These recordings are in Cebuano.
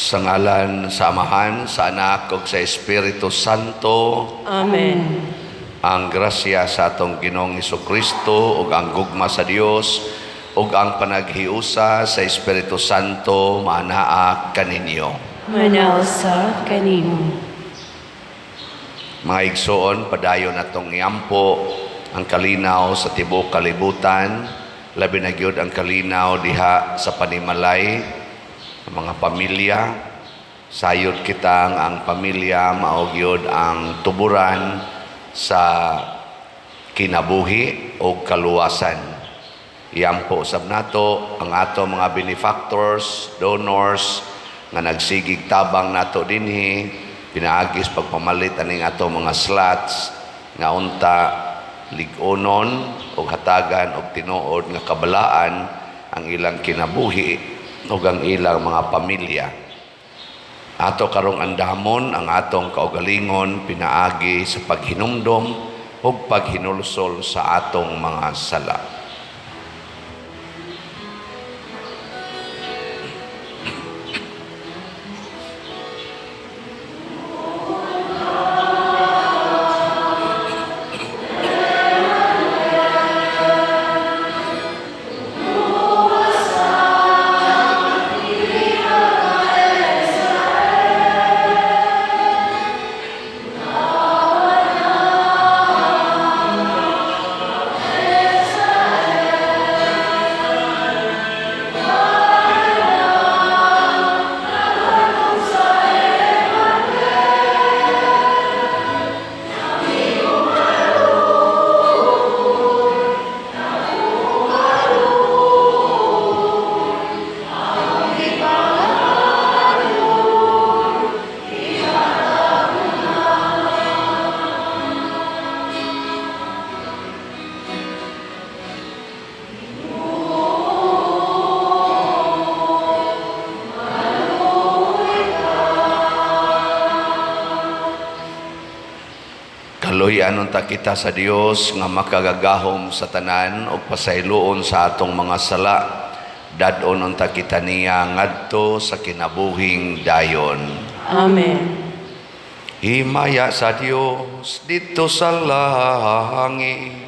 Sa ngalan sa Amahan, sa Anak ug sa Espiritu Santo. Amen. Ang grasya sa atong Ginoong Kristo ug ang gugma sa Dios ug ang panaghiusa sa Espiritu Santo maanaa kaninyo. Maanaa usab kanimo. Mga igsoon, padayon natong iampo ang kalinaw sa tibuok kalibutan, labi na gyud ang kalinaw diha sa panimalay, ang mga pamilya. Sayod kitang ang pamilya mao gyud ang tuburan sa kinabuhi o kaluwasan. Iampo sab nato ang ato mga benefactors, donors nga nagsigig tabang nato dinhi pinaagi sa pagpamalit aning ato mga slots nga unta lig-onon og hatagan og tinuod nga kabalaan ang ilang kinabuhi ug ang ilang mga pamilya. Ato karong andamon ang atong kaugalingon pinaagi sa paghinumdom ug paghinulsol sa atong mga sala. Kaluy-an unta kita sa Dios nga makagagahom sa tanan ug pasayloon sa atong mga sala. Dad-on unta kita niya ngadto sa kinabuhing dayon. Amen. Himaya sa Dios didto sa langit.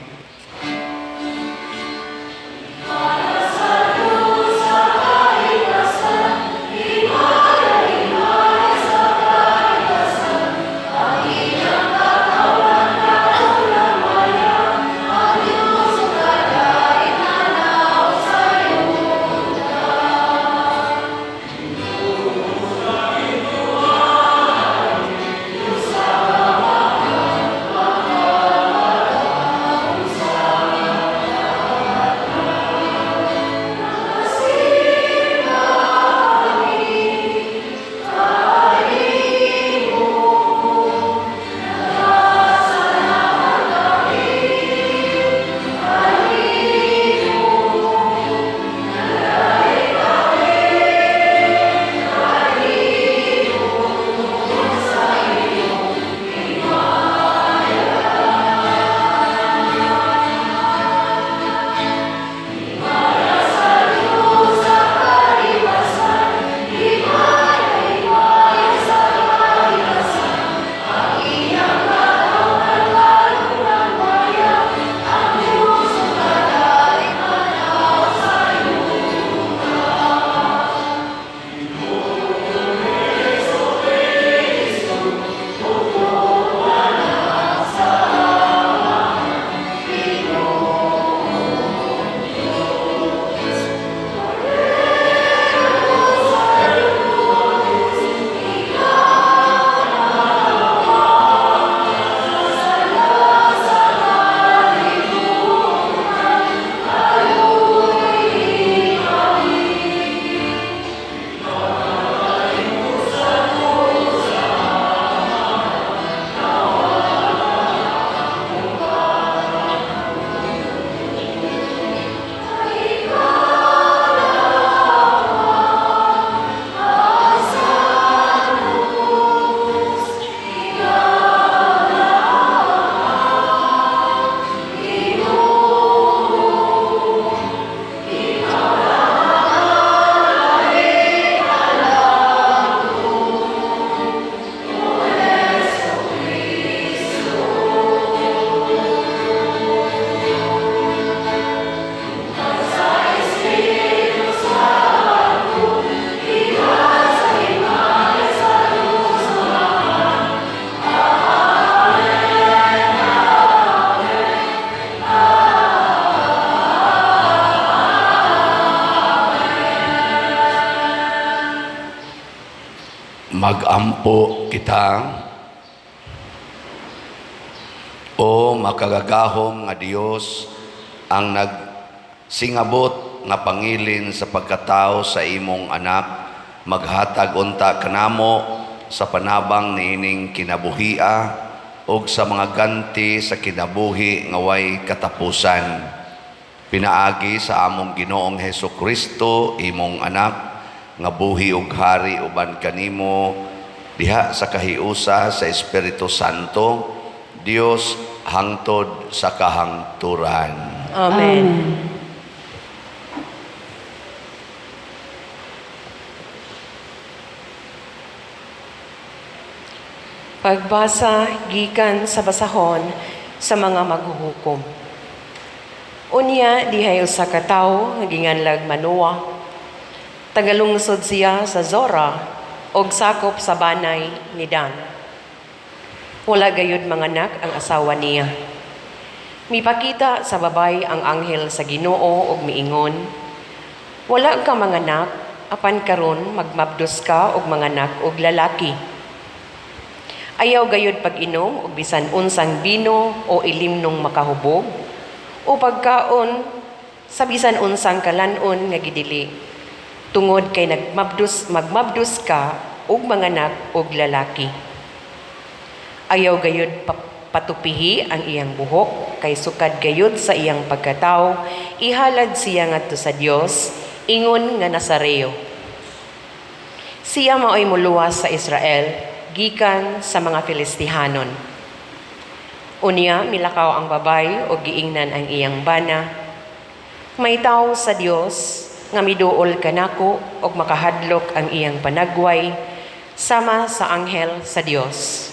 Magampo kita. O makagagahom nga Dios, ang nagsingabot nga pangilin sa pagkatao sa imong anak, maghatag unta kanamo sa panabang niining kinabuhia ug sa mga ganti sa kinabuhi nga way katapusan. Pinaagi sa among Ginoong Heso Kristo, imong anak, nga buhi ug hari uban kanimo diha sa kahiusa sa Espiritu Santo, Dios, hangtod sa kahangturan. Amen. Pagbasa gikan sa basahon sa mga maghuhukom. Unya dihay usa ka tawo nga ginganlag Manoa. Tagalungsod siya sa Zora og sakop sa banay ni Dan. Wala gayud manganak ang asawa niya. Mipakita sa babay ang anghel sa Ginoo og miingon, "Wala ka manganak, apan karon magmabdos ka og manganak og lalaki. Ayaw gayud pag-inom og bisan unsang bino o ilimnong makahubog o pagkaon sa bisan unsang kalan-on nga gidili, tungod kay magmabdos ka og manganak og lalaki. Ayaw gayud patupihi ang iyang buhok, kay sukad gayud sa iyang pagkatawo ihalad siya ngadto sa Dios ingon nga Nasareo. Siya maoy muluwas sa Israel gikan sa mga Filistihanon." Unya milakaw ang babay og giingnan ang iyang bana, "May tawo sa Dios nga miduol kanako og makahadlok ang iyang panagway sama sa anghel sa Dios.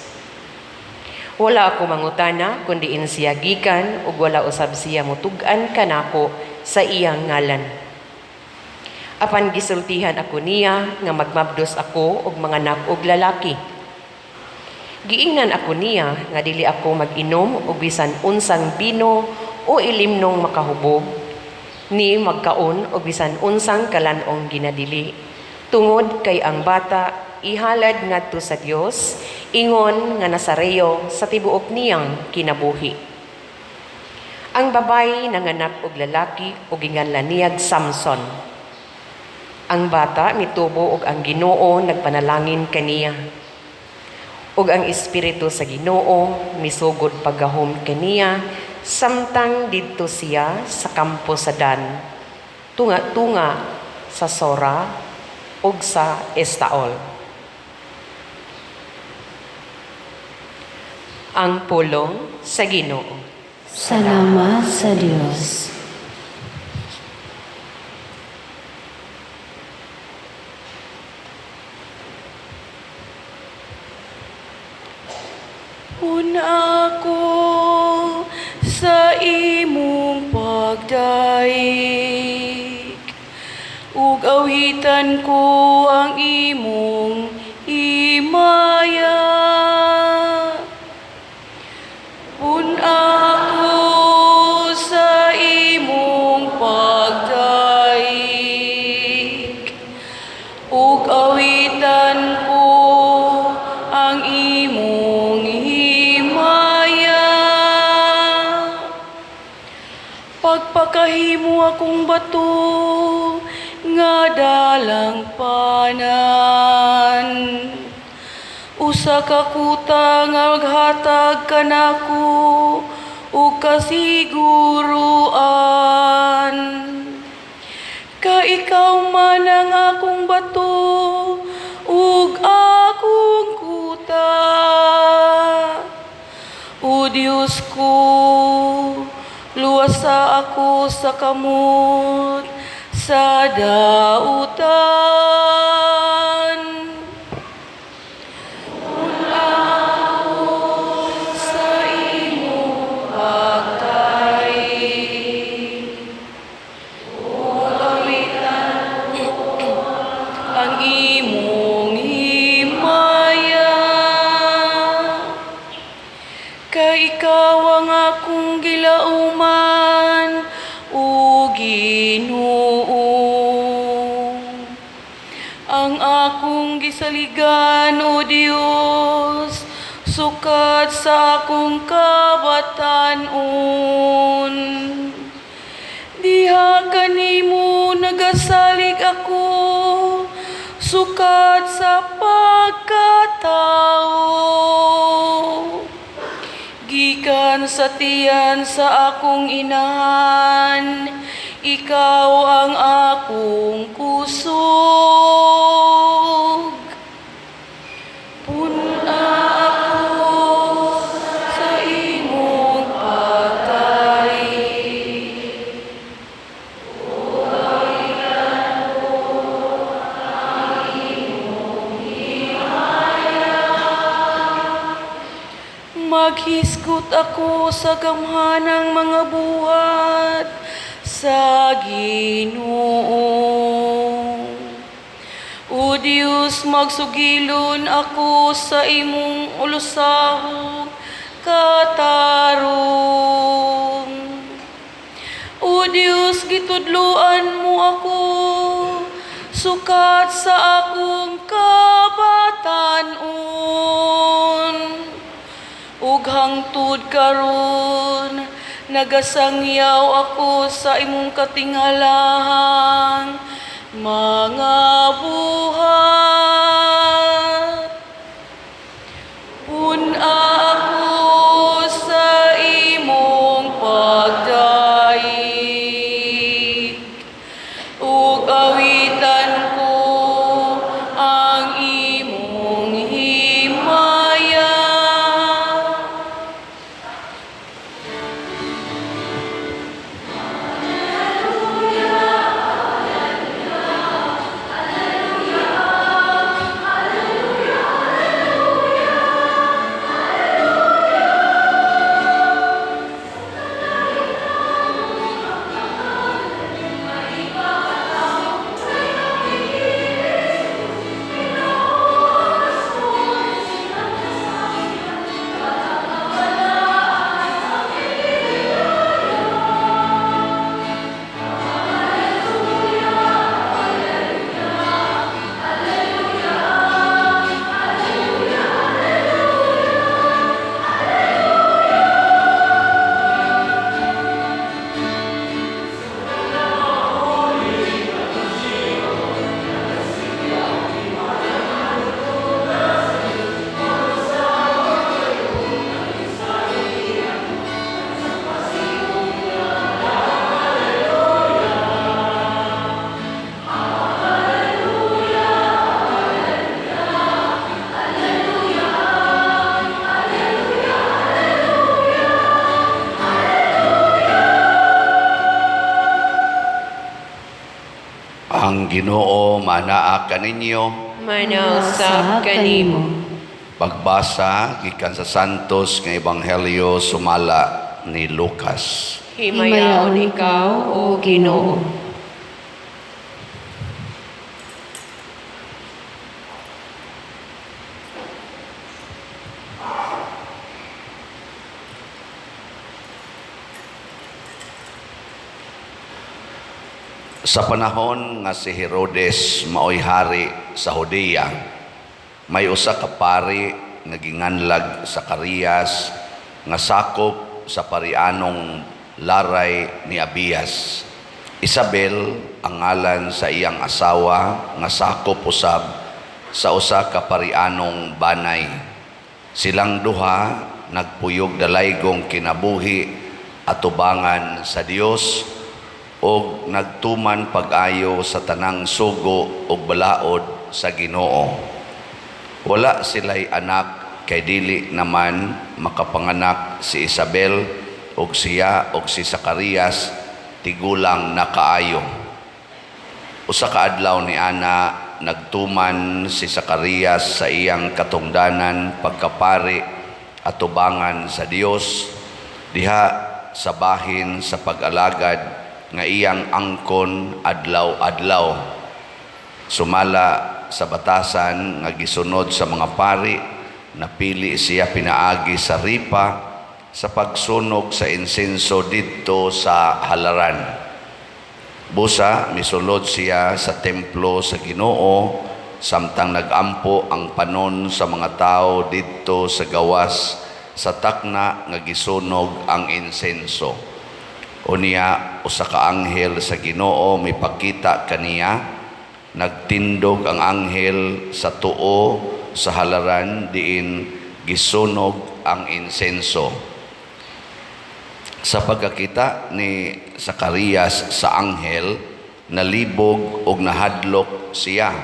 Wala ako mangutana kung diin siya gikan ug wala usab siya mutug-an kanako sa iyang ngalan. Apan gisultihan ako niya nga magmabdos ako og manganak og lalaki. Giingnan ako niya nga dili ako mag-inom og bisan unsang bino o ilimnong makahubog, ni magkaon og bisan unsang kalan-ong ginadili, tungod kay ang bata ihalad ngadto sa Dios ingon nga Nasareo sa tibuok niyang kinabuhi." Ang babay nanganak og lalaki ug ginganlan niyag Samson. Ang bata mitubo ug ang Ginoo nagpanalangin kaniya. Ug ang espiritu sa Ginoo misugod paggahom kaniya samtang didto siya sa kampo sa Dan, tunga-tunga sa Sora ug sa Estaol. Ang pulong sa Ginoo. Salamat sa Dios. Pun-a ako sa imong pagdaig, ug awitan ko ang imong himaya. Pun-a ako sa imong pagdaig, ug awitan ko ang imong himaya. Pagpakahimo akong bato nga dalangpanan, usa ka kuta nga maghatag kanako og kasiguruan. Kay ikaw man ang akong bato ug akong kuta. O Dios ko, luwasa ako sa kamot sa dautan. Pun-a ako sa imong pagdaig, ug awitan ko ang imong himaya. Kay ikaw ang akong gilauman, o Ginoo, ang ang akong gisaligan, O Dios, sukad sa akong kabatan-on. Diha kanimo nagasalig ako, sukad sa pagkatao. Gikan sa tiyan sa akong inahan, ikaw ang akong kusog. Pun-a ako sa imong pagdaig. Maghisgot ako sa gamhanang mga buhat sa Ginoo. O Dios, magsugilon ako sa imong ulusahong katarong. O Dios, gitudluan mo ako sukad sa akong kabatan-on. Ug hangtod karon nagasangyaw ako sa imong katingalahang mga buhat. Pun-a ako sa imong pagdaig, ug awitan ko ang imong himaya. Ang Ginoo manaa kaninyo. Manausap kanimo. Pagbasa gikan sa Santos nga Ebanghelyo sumala ni Lucas. Himayaon ikaw, O Ginoo. Sa panahon nga si Herodes maoy hari sa Judea, may usa ka pari nga ginganlag Zacarias nga sakop sa parianong laray ni Abias. Isabel ang ngalan sa iyang asawa nga sakop usab sa usa ka parianong banay. Silang duha nagpuyog dalaygong kinabuhi atubangan sa Dios og nagtuman pag-ayo sa tanang sugo ug balaod sa Ginoo. Wala sila'y anak kay dili naman makapanganak si Isabel ug siya ug si Zacarias tigulang na kaayo. Usa ka adlaw ni ana nagtuman si Zacarias sa iyang katungdanan pagkapari atubangan sa Dios diha sa bahin sa pag-alagad nga iyang angkon adlaw-adlaw. Sumala sa batasan nga gisunod sa mga pari, napili siya pinaagi sa ripa sa pagsunog sa insenso didto sa halaran. Busa misulod siya sa templo sa Ginoo samtang nagampo ang panon sa mga tawo didto sa gawas sa takna nga gisunog ang insenso. Unya usa ka anghel sa Ginoo mipakita kaniya. Nagtindog ang anghel sa tuo sa halaran diin gisunog ang insenso. Sa pagkakita ni Zacarias sa anghel, nalibog og nahadlok siya.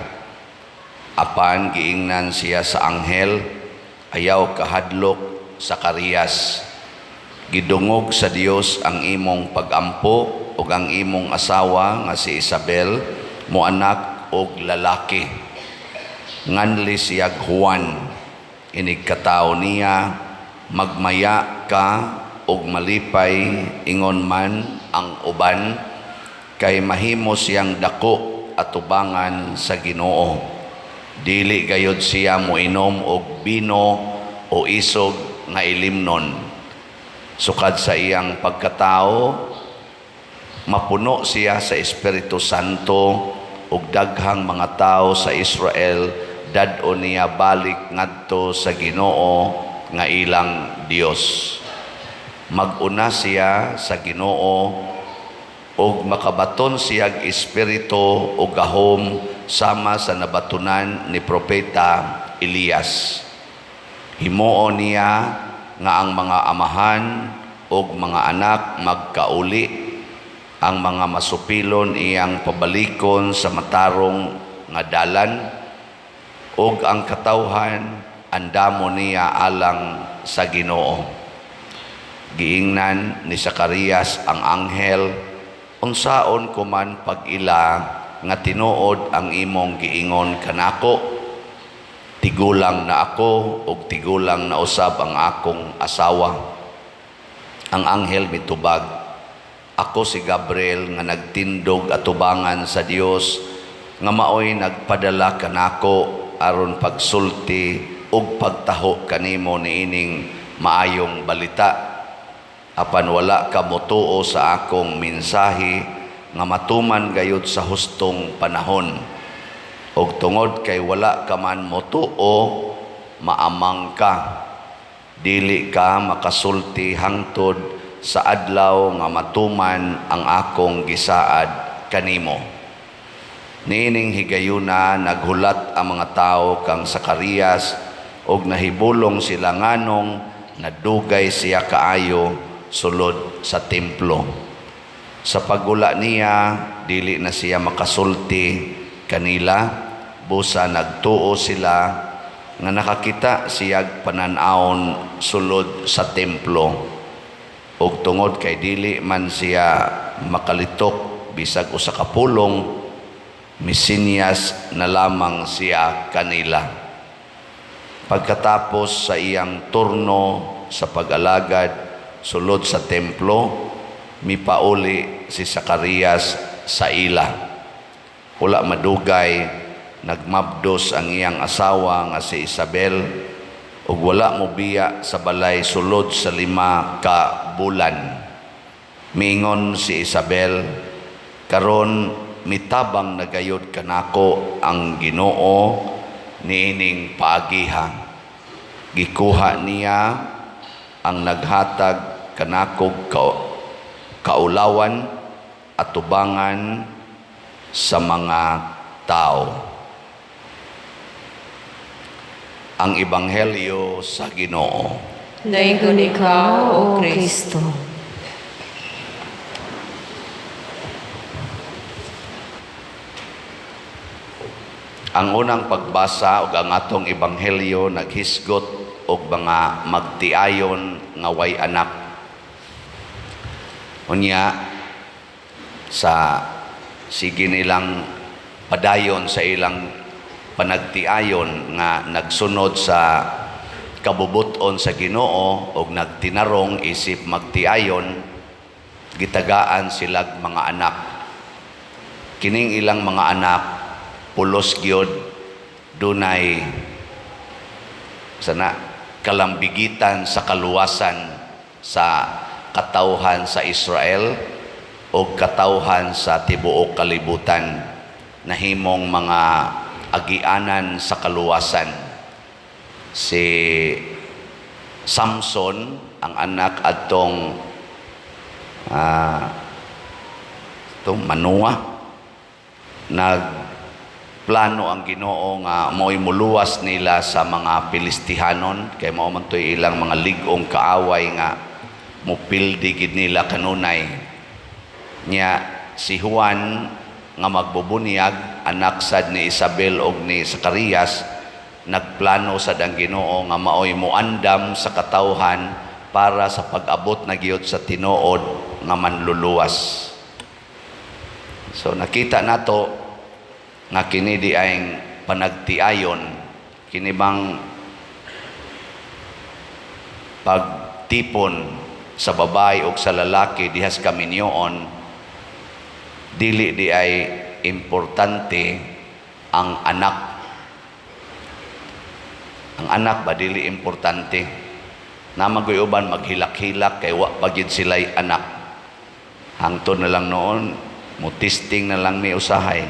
Apan giingnan siya sa anghel, "Ayaw kahadlok, Zacarias. Gidungog sa Dios ang imong pagampo ug ang imong asawa nga si Isabel moanak og lalaki. Nganli siyag Juan. Inigkatawo niya, magmaya ka ug malipay ingon man ang uban, kay mahimo siyang dako atubangan sa Ginoo. Dili gayod siya moinom og bino o isog nga ilimnon. Sukad sa iyang pagkatao, mapuno siya sa Espiritu Santo ug daghang mga tao sa Israel dad-on niya balik ngadto sa Ginoo nga ilang Dios. Mag-una siya sa Ginoo ug makabaton siyag espiritu ug gahom sama sa nabatonan ni propeta Elias. Himuon niya nga ang mga amahan ug mga anak magkauli, ang mga masupilon iyang pabalikon sa matarong nga dalan, ug ang katawhan andamo niya alang sa Ginoo." Giingnan ni Zacarias ang anghel, "Unsaon ko man pag-ila nga tinuod ang imong giingon kanako? Tigulang na ako ug tigulang na usab ang akong asawa." Ang anghel mitubag, "Ako si Gabriel nga nagtindog atubangan sa Dios nga maoy nagpadala kanako aron pagsulti ug pagtaho kanimo niining maayong balita. Apan wala ka motuo sa akong mensahe nga matuman gayud sa hustong panahon. Ug tungod kay wala ka man motuo, maamang ka. Dili ka makasulti hangtod sa adlaw nga matuman ang akong gisaad kanimo." Niining higayuna naghulat ang mga tao kang Zacarias ug nahibulong sila nganong nadugay siya kaayo sulod sa templo. Sa paggula niya, dili na siya makasulti kanila, busa nagtuo sila nga nakakita siyag panan-awon sulod sa templo. Ug tungod kay dili man siya makalitok bisag usa ka pulong, misinyas na lamang siya kanila. Pagkatapos sa iyang turno sa pag-alagad sulod sa templo, mipauli si Zacarias sa ila. Wala madugay, nagmabdos ang iyang asawa nga si Isabel ug wala mobiya sa balay sulod sa 5 ka bulan. Miingon si Isabel, "Karon mitabang na gayod kanako ang Ginoo niining paagiha. Gikuha niya ang naghatag kanakog kaulawan atubangan sa mga tao." Ang Ebanghelyo sa Ginoo. Daygon ikaw, O Kristo. Ang unang pagbasa ug ang atong ebanghelyo naghisgot og mga magtiayon nga way anak. Unya sa sige nilang padayon sa ilang panagtiayon nga nagsunod sa kabubuton sa Ginoo og nagtinarong isip magtiayon, gitagaan silag mga anak. Kining ilang mga anak pulos gyud dunay sana kalambigitan sa kaluwasan sa katawhan sa Israel o katawhan sa tibuok kalibutan, nahimong mga agianan sa kaluwasan. Si Samson, ang anak adtong itong Manoa, nagplano ang Ginoo nga mo'y muluwas nila sa mga Pilistihanon kay mao man to'y ilang mga lig-ong kaaway nga mupildi gid nila kanunay. Nya si Juan nga magbubunyag, anak sad ni Isabel og ni Zacarias, nagplano sad ang Ginoo nga maoy muandam sa katawhan para sa pag-abot na giyod sa tinuod nga manluluwas. So nakita nato nga kini di ay panagtiayon, kini bang pagtipon sa babae o sa lalaki dihas kaminyoon, dili di ay importante ang anak. Ang anak ba dili importante? Namagoy uban maghilak-hilak kay wa pa gyud sila'y anak. Hangtod na lang noon, mo testing na lang mi usahay.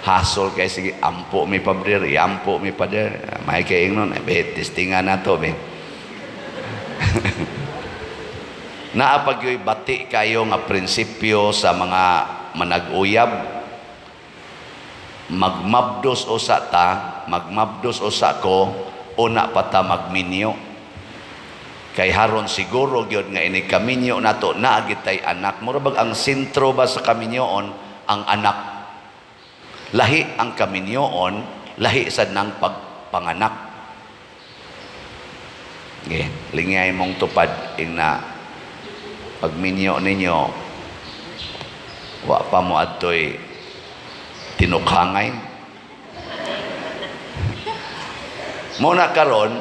Hasol kay sige, ampo mi pader, ampo mi pader. May kay ingnon, be testingan nato be. Naa pa gyoy bati kayo nga prinsipyo sa mga manag-uyab. Magmabdos usa ta, magmabdos usa ko, una pa ta magminyo. Kay haron siguro gyud nga ini kaminyo nato naa gitay anak. Mura bag ang sentro ba sa kaminyoon ang anak. Lahi ang kaminyoon, lahi sad nang pagpanganak. Okay, lingay mong tupad ing na pagminyo ninyo wa pa mo adtoy tinukhangay. Muna karon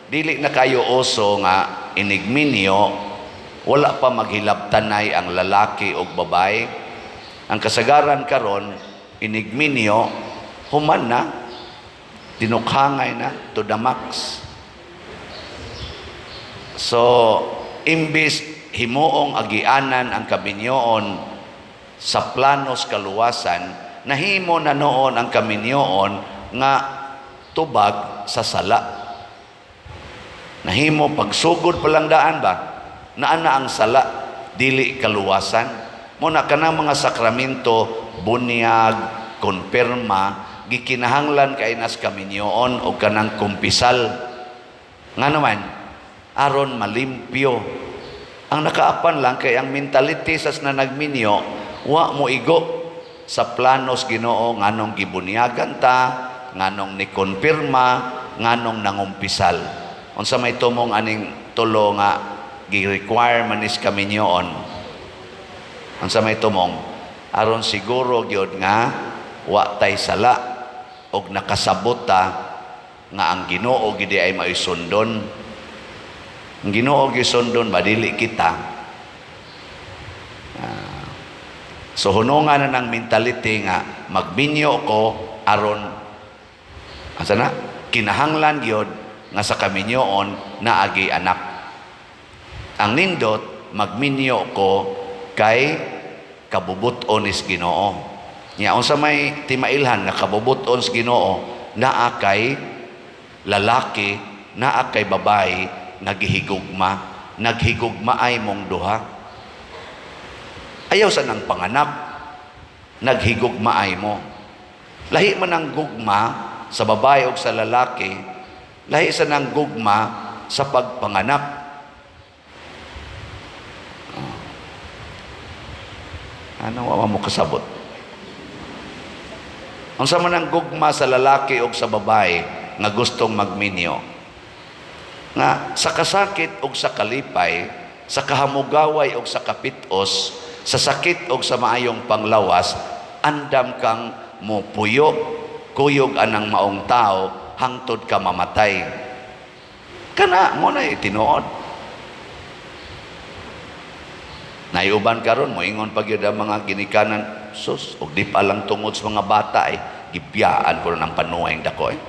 dili na kayo oso nga inigminyo, wala pa maghilabtanay ang lalaki og babae. Ang kasagaran karon inigminyo human na, tinukhangay na to the max. So imbis himuong agianan ang kaminyoon sa planos kaluwasan, nahimo na noon ang kaminyoon nga tubag sa sala. Nahimo pagsugod pa lang daan ba, naa na ang sala, dili kaluwasan. Muna kanang mga sakramento, bunyag, konpirma, gikinahanglan kay nas kaminyoon o kanang kumpisal. Nga naman, aron malimpyo. Ang nakaapan lang kay ang mentality sa na nagminyo, wa mo igo sa planos Ginoo nganong gibunyagan ta, nganong nikonpirma, nganong nangumpisal. Unsa may tumong aning tulo nga gi-require manis kaminyoon? Unsa may tumong? Aron siguro gyud nga wa tay sala og nakasabot ta nga ang Ginoo gid ay maisundon. Ang Ginoo gisundon ba dili kita. So hunungan na ng mentality nga magminyo ko aron asa na kinahanglan gyud nga sa kaminyoon naagi anak. Ang nindot magminyo ko kay kabubuton is Ginoo. Nya unsa may timailhan nga kabubuton sa Ginoo, naa kay lalaki, naa kay babae naghihigugma, naghigugma ay mong duha. Ayaw sa nang panganak, naghigugma ay mo. Lahi man ang gugma sa babae o sa lalaki, lahi sa nang gugma sa pagpanganak. Ano wa mo kasabot? Unsa man ang gugma sa lalaki o sa babae nga gustong magminyo? Nga sa kasakit o sa kalipay, sa kahamugaway o sa kapitos, sa sakit o sa maayong panglawas, andam kang mopuyo, kuyog anang maong tao, hangtod ka mamatay. Kana mo na tinuod. Naiuban karon moingon pa gyud ang mga ginikanan, sus, og di pa lang tungod sa mga bata ay gibiyaan ko ng panuwang dako eh.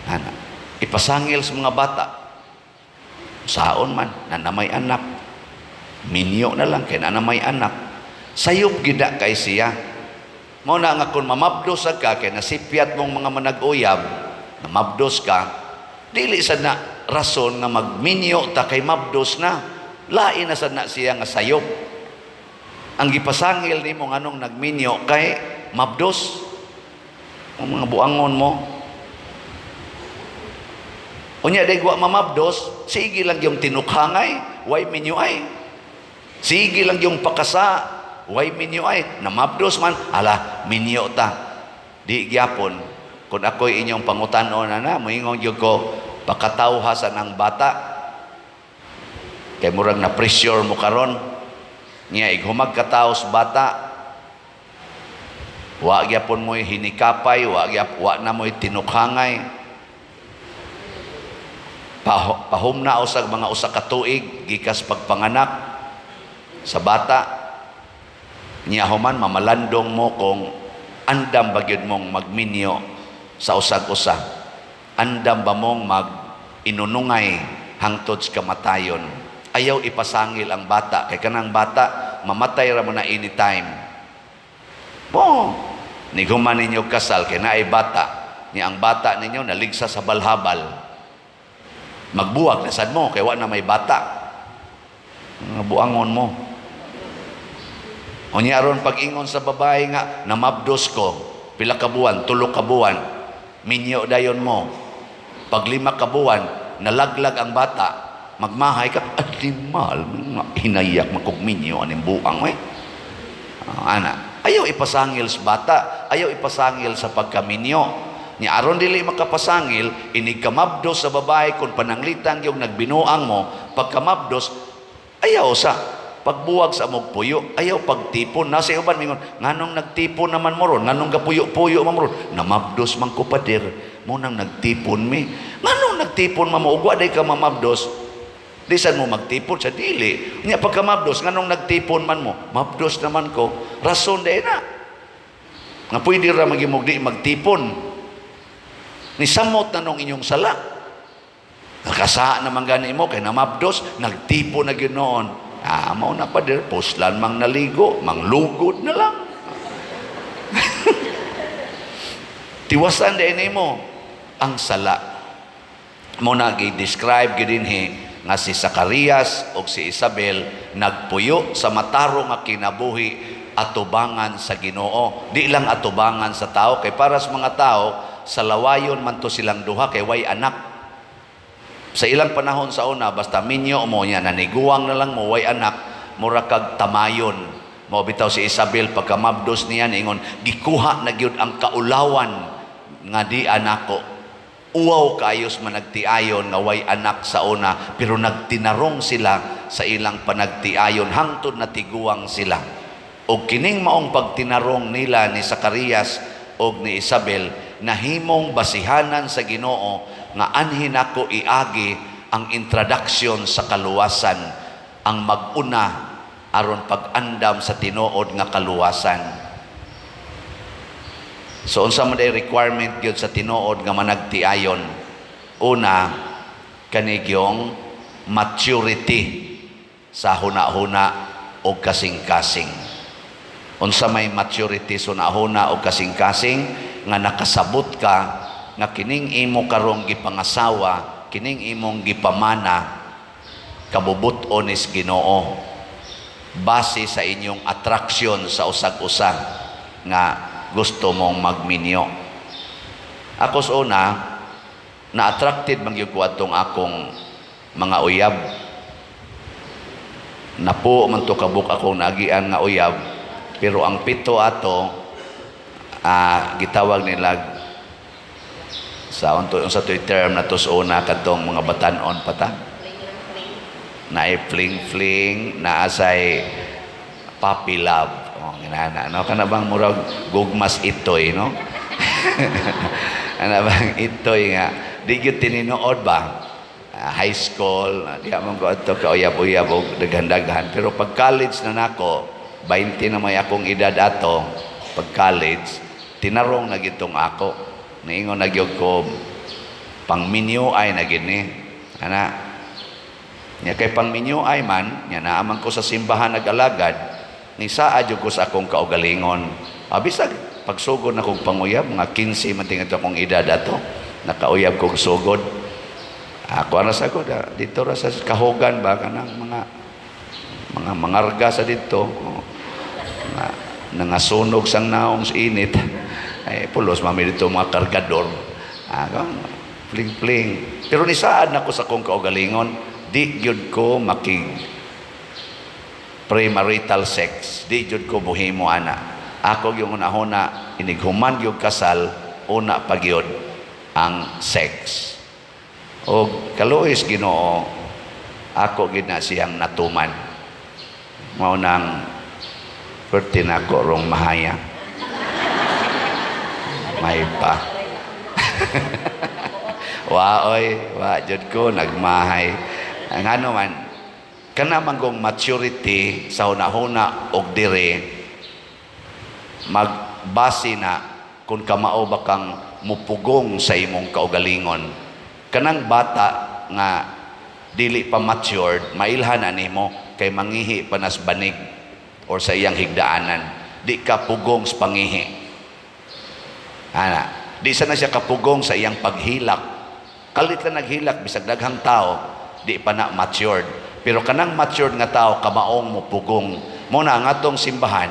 Ana, ipasangil sa mga bata. Saon man, na may anak. Minyo na lang kay na may anak. Sayop gida kay siya. Mao na nga kung mamabdos ka kay nasipyat mong mga manag-uyab, namabdos ka, dili sad na rason nga magminyo ta kay mabdos na. Lain na sad na siya nga sayop. Ang gipasangil nimo nganong nagminyo kay mabdos. Ang mga buangon mo. Unya day wa mamabdos, sige lang yung tinukhangay, way minyo ay. Sige lang yung pakasa, way minyo ay. Namabdos man, ala, minyo ta. Di gyapon, kung ako'y inyong pangutanon na, moingon gyud ko, pakatawha sa nang bata. Kay murag na pressure mo karon. Niya ighumag kataos bata, wa gyapon mo'y hinikapay, wa na mo'y tinukhangay. Pahumna usag mga usa ka tuig gikas pagpanganak sa bata. Niya human mamalandong mo kung andam ba gyud mong magminyo sa usag-usa. Andam ba mong mag inunungay hangtod sa kamatayon. Ayaw ipasangil ang bata kay kanang bata mamatay ra mo na anytime. Mo niguman ninyo kasal kay naay bata, ni ang bata ninyo naligsa sa balhabal. Magbuwag na sad mo kay wa na may bata. Mga buangon mo. Unya aron pag-ingon sa babae nga namabdos ko, pila ka buwan, 3 ka buwan, minyo dayon mo. Pag 5 ka buwan, nalaglag ang bata, magmahay ka, animal, hinayak makog minyo aning buang we. Ana, ayaw ipasangil sa bata, ayaw ipasangil sa pagkaminyo. Ni aron dili makapasangil, inig kamabdos sa babae kung pananglitan yung nagbinuang mo, pagkamabdos, ayaw sa pagbuwag sa amog puyo, ayaw pagtipon. Nasa uban mingon, nganong nagtipon naman mo ron, nganong gapuyo-puyo man mo ron, namabdos man ko pader, mo nang nagtipon mi. Nganong nagtipon man mo, ugwa day ka mamabdos, di sad mo magtipon sa dili. Nya pagkamabdos, nganong nagtipon man mo, mabdos naman ko, rason day na. Nga pwede ra magimog di magtipon. Ni samot na nung inyong sala. Nakasa naman gani mo, kay namabdos, nagtipon na gyud noon. Mao na pader, puslan mang naligo, manglugod na lang. Tiwasan din nimo ang sala. Mo na gi-describe gyud dinhi nga si Zacarias og si Isabel nagpuyo sa matarong nga kinabuhi atubangan sa Ginoo. Di lang atubangan sa tao, kay para sa mga tao sa lawayon man to silang duha kay way anak. Sa ilang panahon sa una, basta minyo mo niya, naniguang na lang mo, way anak, mura kag tamayon. Mao bitaw si Isabel pagkamabdos niya niingon, gikuha na gyud ang kaulawan nga di anako. Uwaw kaayos man nagtiayon nga way anak sa una, pero nagtinarong sila sa ilang panagtiayon hangtod natiguang sila. Og kining maong pagtinarong nila ni Zacarias og ni Isabel, nahimong basihanan sa Ginoo nga anhin nako iagi ang introduction sa kaluwasan, ang mag-una aron pag-andam sa tinuod nga kaluwasan. So unsa man day requirement gyud sa tinuod nga managtiayon? Una, kanigyong maturity sa huna-huna o kasing-kasing. Unsa may maturity sa huna-huna o kasing-kasing? Nga nakasabot ka nga kining imo karong gipangasawa, kining imong gipamana, kabubut-on is Ginoo base sa inyong attraction sa usag-usa nga gusto mong magminyo. Ako sa una, na-attracted man gyud ko atong akong mga uyab. Napo man to kabuk akong naagian nga uyab, pero ang 7 ato, gitawag nila sa unto unsa to'y term na to sa una kadtong mga batan-on pa ta. Naay fling-fling, naasay puppy love. Oh, ginana, no? Kana bang murag gugmas itoy, no? Ana bang itoy nga di gyud tininood ba? High school, di man ko adto ka uyab-uyab og daghan-daghan, pero pag college na nako, 20 na may akong edad ato, pag college, tinarong na gitong ako. Niingon na gyud ko pangminyo ay na gid ni. Ana. Nya kay pangminyo ay man, nya naaman ko sa simbahan nag-alagad, ni saa jud ko sa akong kaugalingon. Bisag pagsugod na kong panguyab, mga 15 man tingin akong edad ato. Nakauyab kog sugod. Ako ana sa ko dito ra sa kahugan ba, kanang mga mangarga sa dito. Oh, nga nangasunog sang naong sa init ay pulos mami dito mga kargador. Pling pling, pero nisaad nako sa akong kaugalingon, di gyud ko makig premarital sex, di gyud ko buhimo ana. Ako yung una-una, inig human gyud kasal, una pa gyud ang sex. Og kaluoy Ginoo, ako gyud na siyang natuman. Mao nang perti nako rong mahaya may pa. Wa oy, wa jud ko nagmahay. Ang ano man kana man kong maturity sa hunahuna og dire magbase na kung kamao ba kang mupugong sa imong kaugalingon. Kanang bata nga dili pa matured, mailhan na nimo kay mangihi pa nas banig or sa iyang higdaanan, di ka pugong sa pangihi ana. Di sana siya kapugong sa iyang paghilak. Kalit lang naghilak bisag daghang tao, di pa na matured. Pero kanang matured nga tao, kamaong mo pugong. Mo na ang atong simbahan,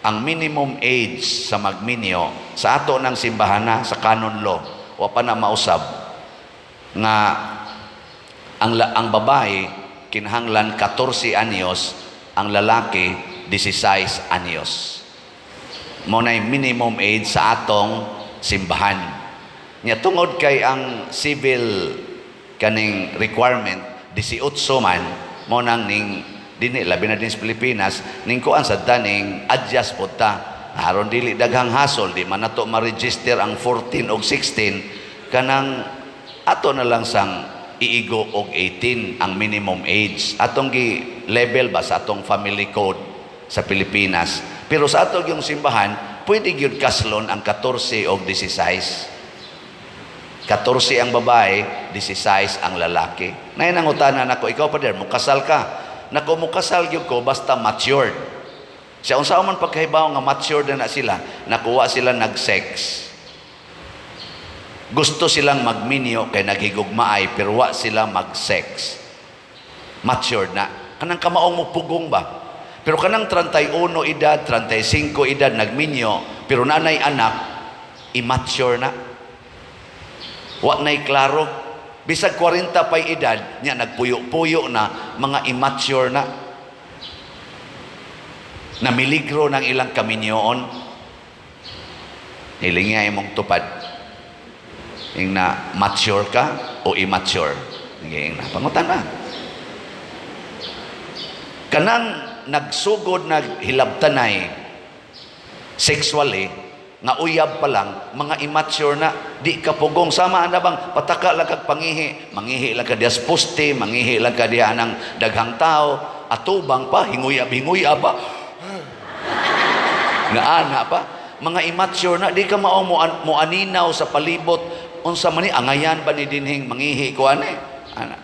ang minimum age sa magminyo sa ato ng simbahan na sa canon law, wa pa na mausab nga ang babae kinahanglan 14 anyos, ang lalaki 16 anyos. Mo na minimum age sa atong simbahan. Nya tungod kay ang civil kaning requirement 18 man, mo nang ning dinhi, labi na din sa Pilipinas, ning kuan sa ning adjust po ta aron dili daghang hasol, di man nato ma-register ang 14 og 16. Kanang ato na lang sang iigo og 18 ang minimum age. Atong gi level ba sa atong family code sa Pilipinas. Pero sa ato yung simbahan, pwede gyud kaslon ang 14 og 16. 14 ang babae, 16 ang lalaki. Nay nangutana nako, "Ikaw pa der, mukasal ka?" Nako, mukasal gyud ko basta matured. Siya, unsa man pagkahibaw nga matured na, na sila? Nakuha sila nag-sex. Gusto silang magminyo kay naghigugmaay, pero wa sila mag-sex. Matured na. Kanang kamaong mo pugong ba? Pero kanang 31 edad, 35 edad nagminyo, pero nanay anak, immature na. Wa na'y klaro. Bisag 40 pa'y edad, nya nagpuyo-puyo na, mga immature na. Namiligro ng ilang kaminyoon. Hilinga imong tupad. Ing na mature ka o immature. Ing na pangutan na. Kanang nagsugod naghilabtanay sexually nga uyab pa lang, mga immature na, di ka pugong. Sama na bang pataka lang kag pangihi, mangihi lang ka diya sa poste, mangihi lang ka diya ng daghang tao, atubang pa, hinguyab hinguyab pa nga ana pa, mga immature na. Di ka mao mo, mo aninaw sa palibot, unsa man ni, angayan ba ni dinhing mangihi ko ani ana.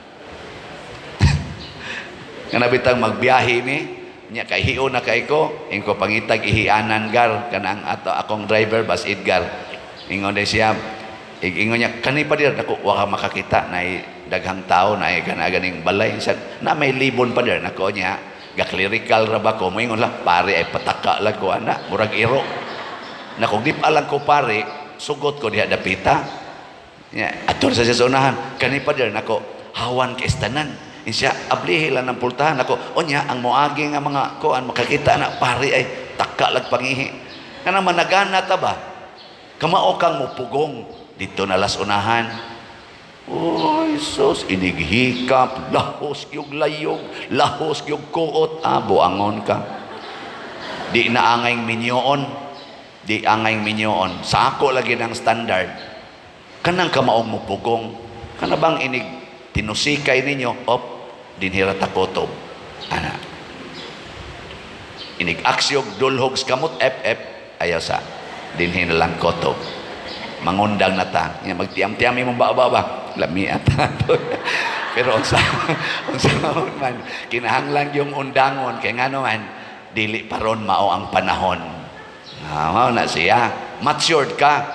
Nga nabitang magbiyahe mi nya kay hion na kay ko, ingko, "Pangitag ihianan gar." Kanang ato akong driver bas Edgar, ingon day siya, ingon niya, "Kani pa dir." Nako, wa ka makakita na daghang tao na kana ganing balay sa na may libon pa dir. Nako niya, ga clerical ra ba ko, moingon lang pare ay pataka lang ko ana, murag iro. Nako, di pa lang ko pare, sugot ko diha dapita nya ato sa siya sa unahan, "Kani pa dir." Nako, hawan kay tanan. Siya, "Ablihi lang ng pultahan." Ako, unya, ang moagi nga mga kuan, makakita na, pare ay, taka lag pangihi. Kanang managana ta ba? Kamao kang mupugong. Dito na las unahan. Oy, sus, inighikap, lahos yung layog, lahos yung kuot, buangon ka. Di na angay minyoon. Di angay minyoon. Sa ako lagi ng standard. Kanang kamaong mupugong. Kana bang inig tinusikay ninyo, op, dinhira takotob. Ana. Inig aksyog dulhog sa kamot, FF, ayaw sa. Dinhi na lang kotob. Mangundang na ta. Nga magtiam-tiam imong baba ba? Lami ata. Pero unsa man, kinahanglan yung undangon kay ngano man dili pa ron mao ang panahon. Ah, mao na siya. Matured ka.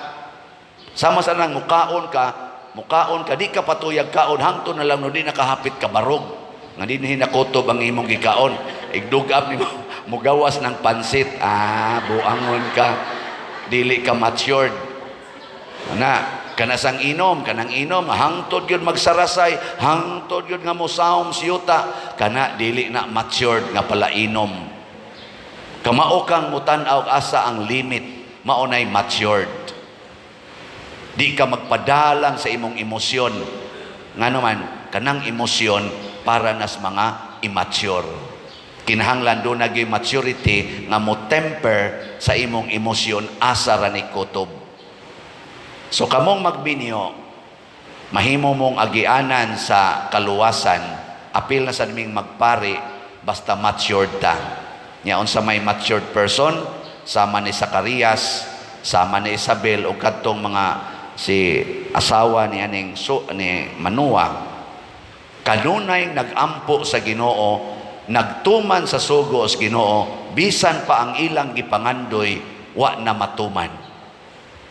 Sama sa nang mukaon ka, di ka patuyag kaon, hangtod na lang no di nakahapit ka barog. Nga di hinakutob ang imong gikaon. Igdugab nimo, mugawas ng pansit. Ah, buangon ka. Dili ka matured. Na, kanasang inom, kanang inom, hangtod yun magsarasay, hangtod yun nga mosaom siyuta, kana dili na matured nga palainom. Kamao kang mutan-aw asa ang limit, mao nay matured. Di ka magpadalang sa imong emosyon. Ngano man, kanang emosyon para nas mga immature. Kinahanglan do na gyud maturity nga mo temper sa imong emosyon asa ra ni kutob. So kamong magminyo, mahimo mong agianan sa kaluwasan, apil na sa ming magpari, basta matured ta. Nya unsa may matured person, sama ni Zacarias, sama ni Isabel o kadtong mga si asawa ni aning so, ni Manua, kanunay nagampo sa Ginoo, nagtuman sa sugo sa Ginoo, bisan pa ang ilang gipangandoy wa na matuman.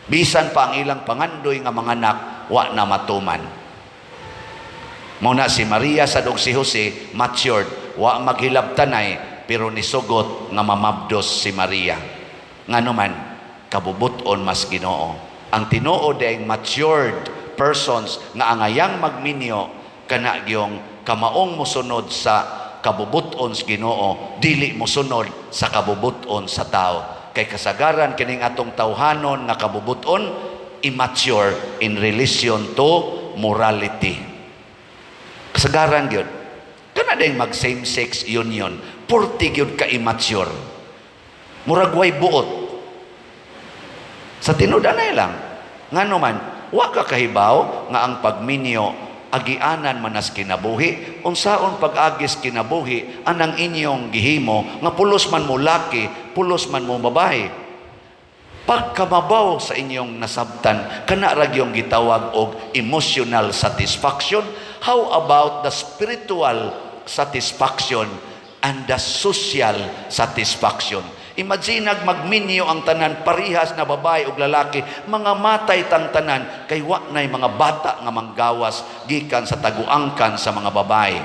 Bisan pa ang ilang pangandoy nga mga anak wa na matuman. Mao na si Maria sad ug si Jose matured, wa maghilabtanay pero nisugot nga mamabdos si Maria. Ngano man, kabubuton mas Ginoo. Ang tinuod ay matured persons nga angayang magminyo kana gyong kamaong mosunod sa kabubuton sa Ginoo, dili mosunod sa kabubuton sa tao. Kay kasagaran kining atong tawhanon nga kabubuton immature in relation to morality. Kasagaran gyud. Kana ding mag same sex union, purti gyud ka immature. Murag way buot. Sa tinud-anay lang. Ngano man, wa ka kahibaw nga ang pagminyo agianan manas kinabuhi, unsaon pag-agis kinabuhi anang inyong gihimo nga pulos man mo laki, pulos man mo babae. Pagkamabaw sa inyong nasabtan, kana ra gyung gitawag og emotional satisfaction. How about the spiritual satisfaction and the social satisfaction? Imagine magminyo ang tanan parihas na babae ug lalaki, mga matay tang tanan kay wa nay mga bata nga manggawas gikan sa taguangkan sa mga babae.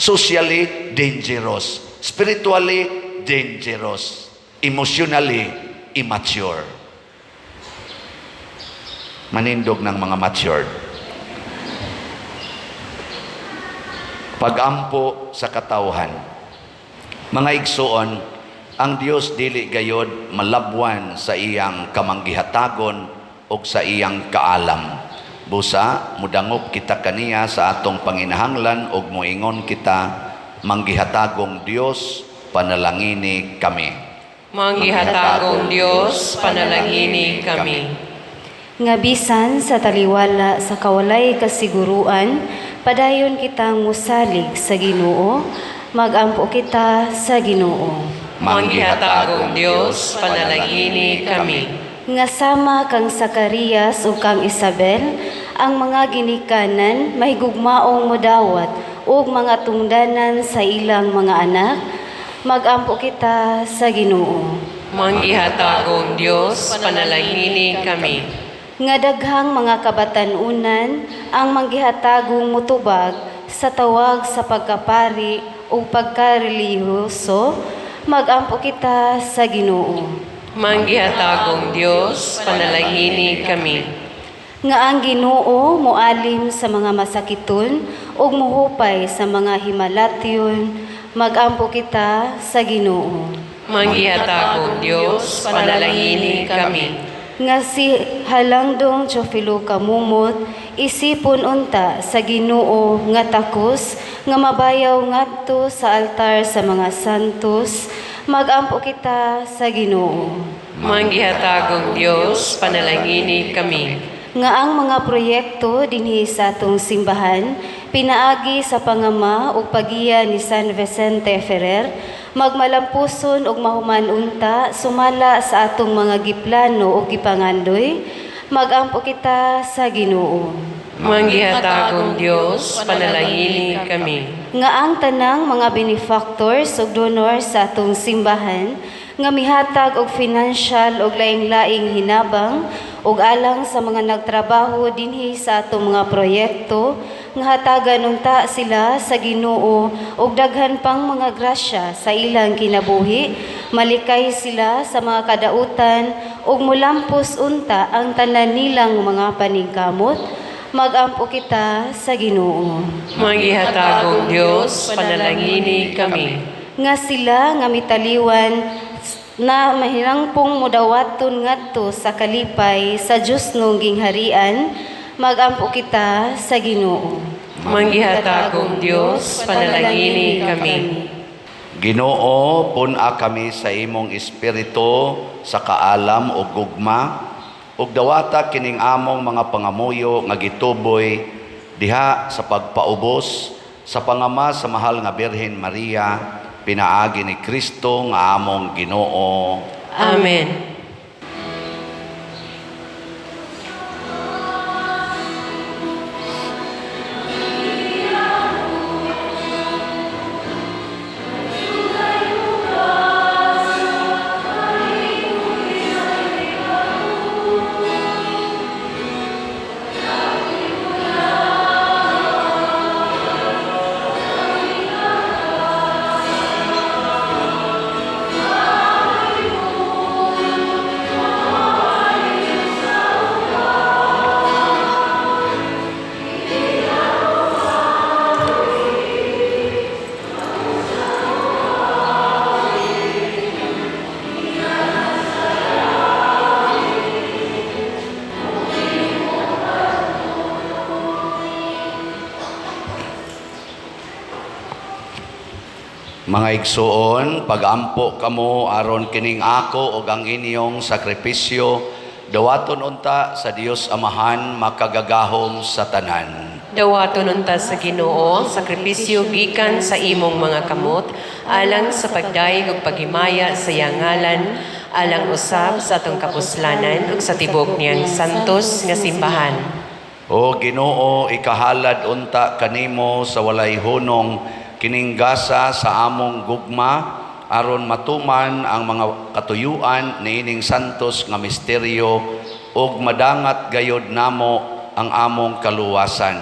Socially dangerous, spiritually dangerous, emotionally immature. Manindog ng mga matured. Pagampo sa katawhan. Mga igsuon, ang Dios dili gayod malabwan sa iyang kamanggihatagon o sa iyang kaalam. Busa, mudangop kita kaniya sa atong panginahanglan ug moingon kita, manggihatagong Dios, panalangini kami. Manggihatagong Dios, panalangini kami. Nga bisan sa taliwala sa kawalay kasiguruan, padayon kitang musalig sa Ginoo, magampo kita sa Ginoo. Manggihatagong Dios, panalangini kami. Nga sama kang Zacarias ug kang Isabel, ang mga ginikanan mahigugmaong modawat ug mga tungdanan sa ilang mga anak, magampo kita sa Ginoo. Manggihatagong Dios, panalangini kami. Nga daghang mga kabatan-unan ang manggihatagong mutubag sa tawag sa pagkapari ug pagkarelihiyoso, magampo kita sa Ginoo. Manggihatagong Dios, panalangini kami. Nga ang Ginoo moalim sa mga masakiton ug mohupay sa mga himalatyon, magampo kita sa Ginoo. Manggihatagong Dios, panalangini kami. Nga si Halangdong Teofilo Camomot, isipon unta sa Ginoo nga takos nga mabayaw ngadto sa altar sa mga santos, magampo kita sa Ginoo. Manggihatagong Dios, panalangini kami. Nga ang mga proyekto dinhi sa atong simbahan pinaagi sa pangama ug pagiya ni San Vicente Ferrer, magmalampuson ug mahuman unta sumala sa atong mga giplano ug gipangandoy, magampo kita sa Ginoo. Manggihatagong Dios, panalangini kami. Nga ang tanang mga benefactors ug donors sa atong simbahan nga mihatag og financial og laing-laing hinabang ug alang sa mga nagtrabaho dinhi sa atong mga proyekto nga hatagan unta sila sa Ginoo og daghan pang mga grasya sa ilang kinabuhi, malikay sila sa mga kadautan ug mulampos unta ang tanan nilang mga paningkamot. Magampo kita sa Ginoo. Manggihatagong Dios, panalangini kami. Nga sila nga mitaliwan na mahinangpong mudawaton ngadto sa kalipay sa Dios nung gingharian, magampo kita sa Ginoo. Manggihatagong Dios, panalangini kami. Ginoo, pun-a kami sa imong espiritu sa kaalam ug gugma ug dawata kining among mga pangamuyo nga gituboy diha sa pagpaubos sa pangama sa mahal nga Birhen Maria, pinaagi ni Kristo nga among Ginoo. Amen. Mga igsuon, pagampo kamo aron kining ako ug ang inyong sakripisyo dawaton unta sa Dios Amahan makagagahom sa tanan. Dawaton unta sa Ginoo ang sakripisyo gikan sa imong mga kamot alang sa pagdayeg ug paghimaya sa iyang ngalan, alang usab sa atong kapuslanan ug sa tibok niyang santos nga simbahan. O Ginoo, ikahalad unta kanimo sa walay hunong kining gasa sa among gugma aron matuman ang mga katuyuan niining santos nga misteryo ug madangat gayod namo ang among kaluwasan.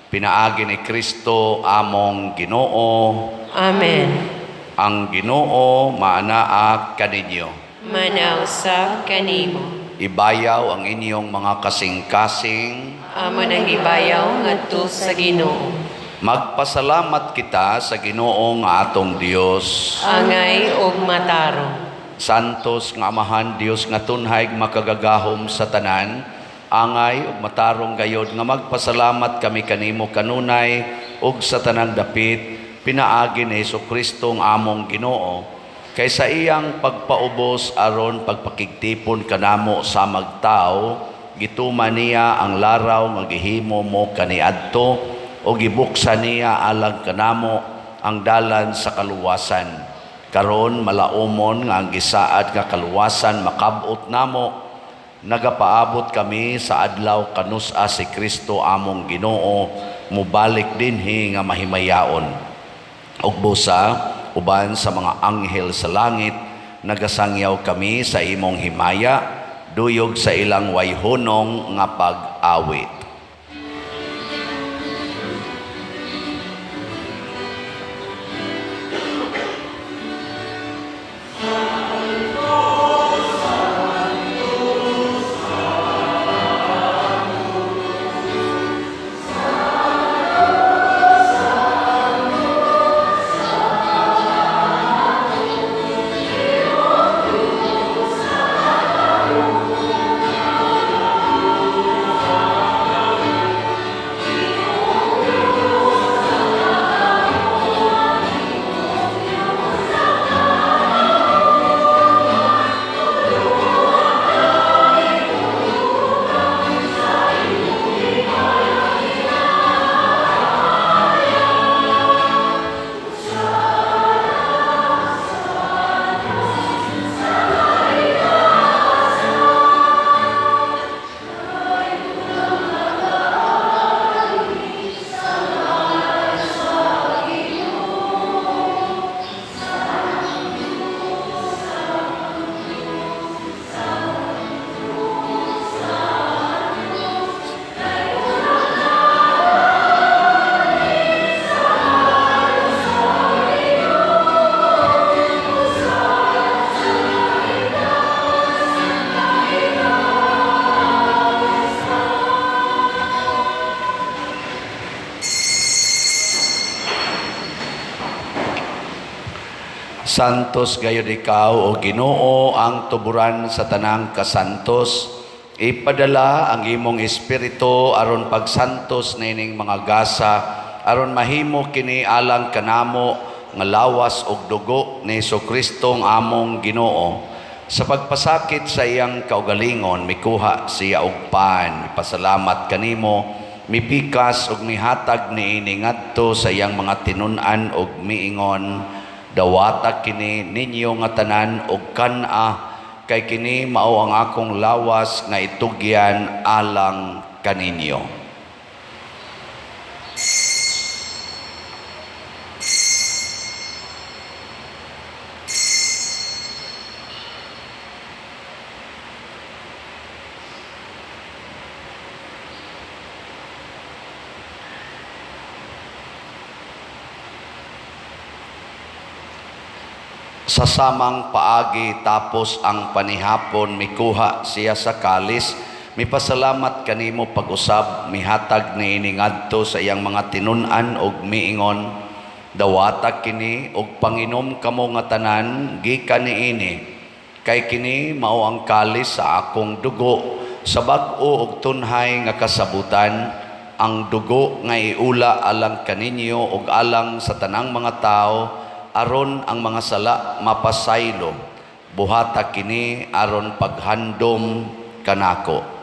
Pinaagi ni Kristo among Ginoo. Amen. Ang Ginoo maanaa kaninyo. Manausap kanimo. Ibayaw ang inyong mga kasing-kasing. Amo nang gibayaw ngadto sa Ginoo. Magpasalamat kita sa Ginoo nga atong Dios. Angay ug matarong. Santos nga Amahan, Dios nga tunhay makagagahom sa tanan, angay ug matarong gayod nga magpasalamat kami kanimo kanunay ug sa tanang dapit pinaagi ni Hesukristo nga among Ginoo, kay sa iyang pagpaubos aron pagpakigtipon kanamo sa magtao, gituman niya ang laraw nga gihimo mo kaniadto o gibuksan niya alang kanamo ang dalan sa kaluwasan. Karon malaumon nga ang gisaad nga kaluwasan makab-ot namo. Nagapaabot kami sa adlaw kanus-a si Kristo among Ginoo mubalik dinhi nga mahimayaon. Ug busa uban sa mga anghel sa langit nagasangyaw kami sa imong himaya, duyog sa ilang wayhunong nga pag-awit. Santos gayud ikaw, o Ginoo, ang tuburan sa tanang kasantos. Ipadala ang imong espiritu aron pagsantos nining mga gasa, aron mahimo kini alang kanamo nga lawas ug dugo ni Hesukristo ang among Ginoo. Sa pagpasakit sa iyang kaugalingon, mikuha siya og pan, mipasalamat kanimo, mipikas ug mihatag niini ngadto sa iyang mga tinun-an ug miingon, dawata kini ninyo nga tanan og kan-a, kay kini mao ang akong lawas nga itugyan alang kaninyo. Sa samang paagi tapos ang panihapon, mikuha siya sa kalis, mipasalamat kanimo pag-usab, mihatag niini ngadto sa iyang mga tinun-an og miingon, dawata kini og panginom kamo nga tanan gikan niini, kay kini mao ang kalis sa akong dugo sa bag-o og tunhay nga kasabutan, ang dugo nga iula alang kaninyo ug alang sa tanang mga tawo, aron ang mga sala mapasaylo. Buhata kini aron paghandom kanako.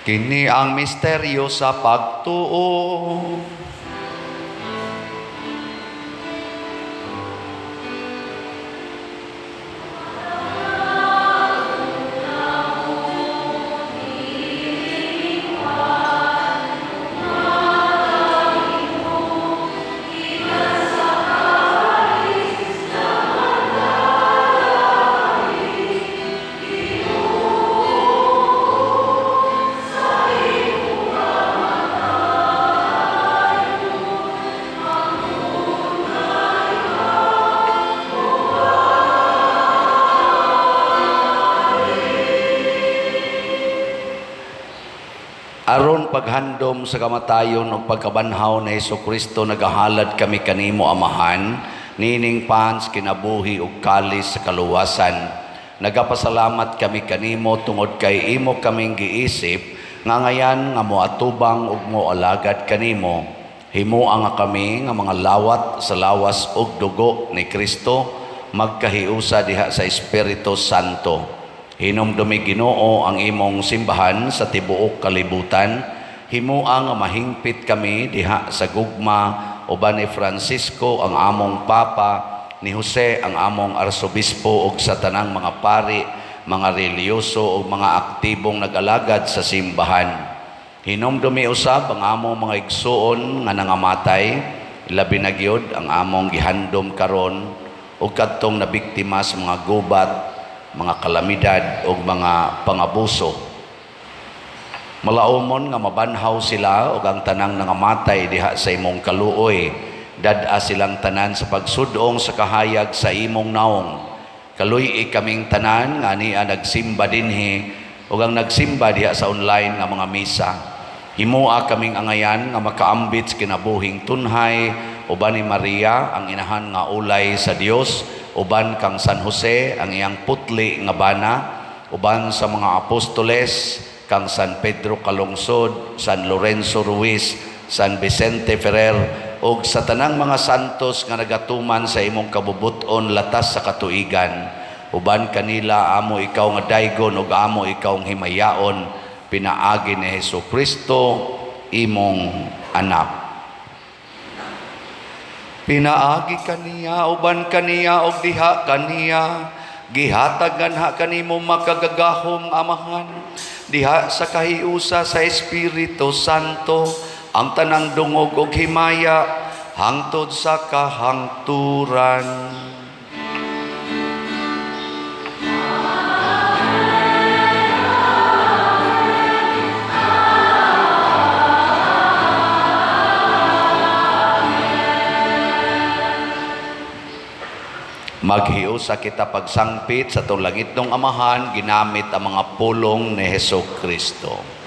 Kini ang misteryo sa pagtuo. Aron paghandom sa kamatayon ug pagkabanhaw ni Hesukristo, nagahalad kami kanimo, Amahan, nining pans kinabuhi ug kalis sa kaluwasan. Nagapasalamat kami kanimo tungod kay imo kaming giisip nga ngayan nga moatubang ug moalagad kanimo. Himoa nga kami nga mga lawat sa lawas ug dugo ni Kristo, magkahiusa diha sa Espiritu Santo. Hinumdumi, Ginoo, ang imong simbahan sa tibuok kalibutan. Himoa nga mahingpit kami diha sa gugma uban ni Francisco ang among Papa, ni Jose ang among Arsobispo ug sa tanang mga pari, mga relihiyoso ug mga aktibong nag-alagad sa simbahan. Hinumdumi usab ang among mga igsuon nga nangamatay, labi na gyud ang among gihandom karon ug kadtong nabiktima sa mga gubat, mga kalamidad ug mga pangabuso. Malaumon nga mabanhaw sila ug ang tanang nangamatay diha sa imong kaluoy. Dad-a silang tanan sa pagsudong sa kahayag sa imong naong. Kaluy-i kaming tanan nga ania nagsimba dinhi ug ang nagsimba diha sa online nga mga misa. Himoa kaming angayan nga makaambit sa kinabuhing tunhay uban ni Maria ang inahan nga ulay sa Dios, uban kang San Jose ang iyang putli nga bana, uban sa mga apostoles kang San Pedro Calungsod, San Lorenzo Ruiz, San Vicente Ferrer ug sa tanang mga santos nga nagatuman sa imong kabubut-on latas sa katuigan. Uban kanila amo ikaw nga daygon ug amo ikaw nga himayaon, pinaagi ni Hesukristo imong anak. Pinaagi kaniya, uban kaniya, ug diha kaniya, gihatag nganha kanimo makagagahom Amahan, diha sa kahiusa sa Espiritu Santo, ang tanang dungog ug himaya, hangtod sa kahangturan. Maghiusa kita pagsangpit sa atong langitnong Amahan ginamit ang mga pulong ni Heso Kristo.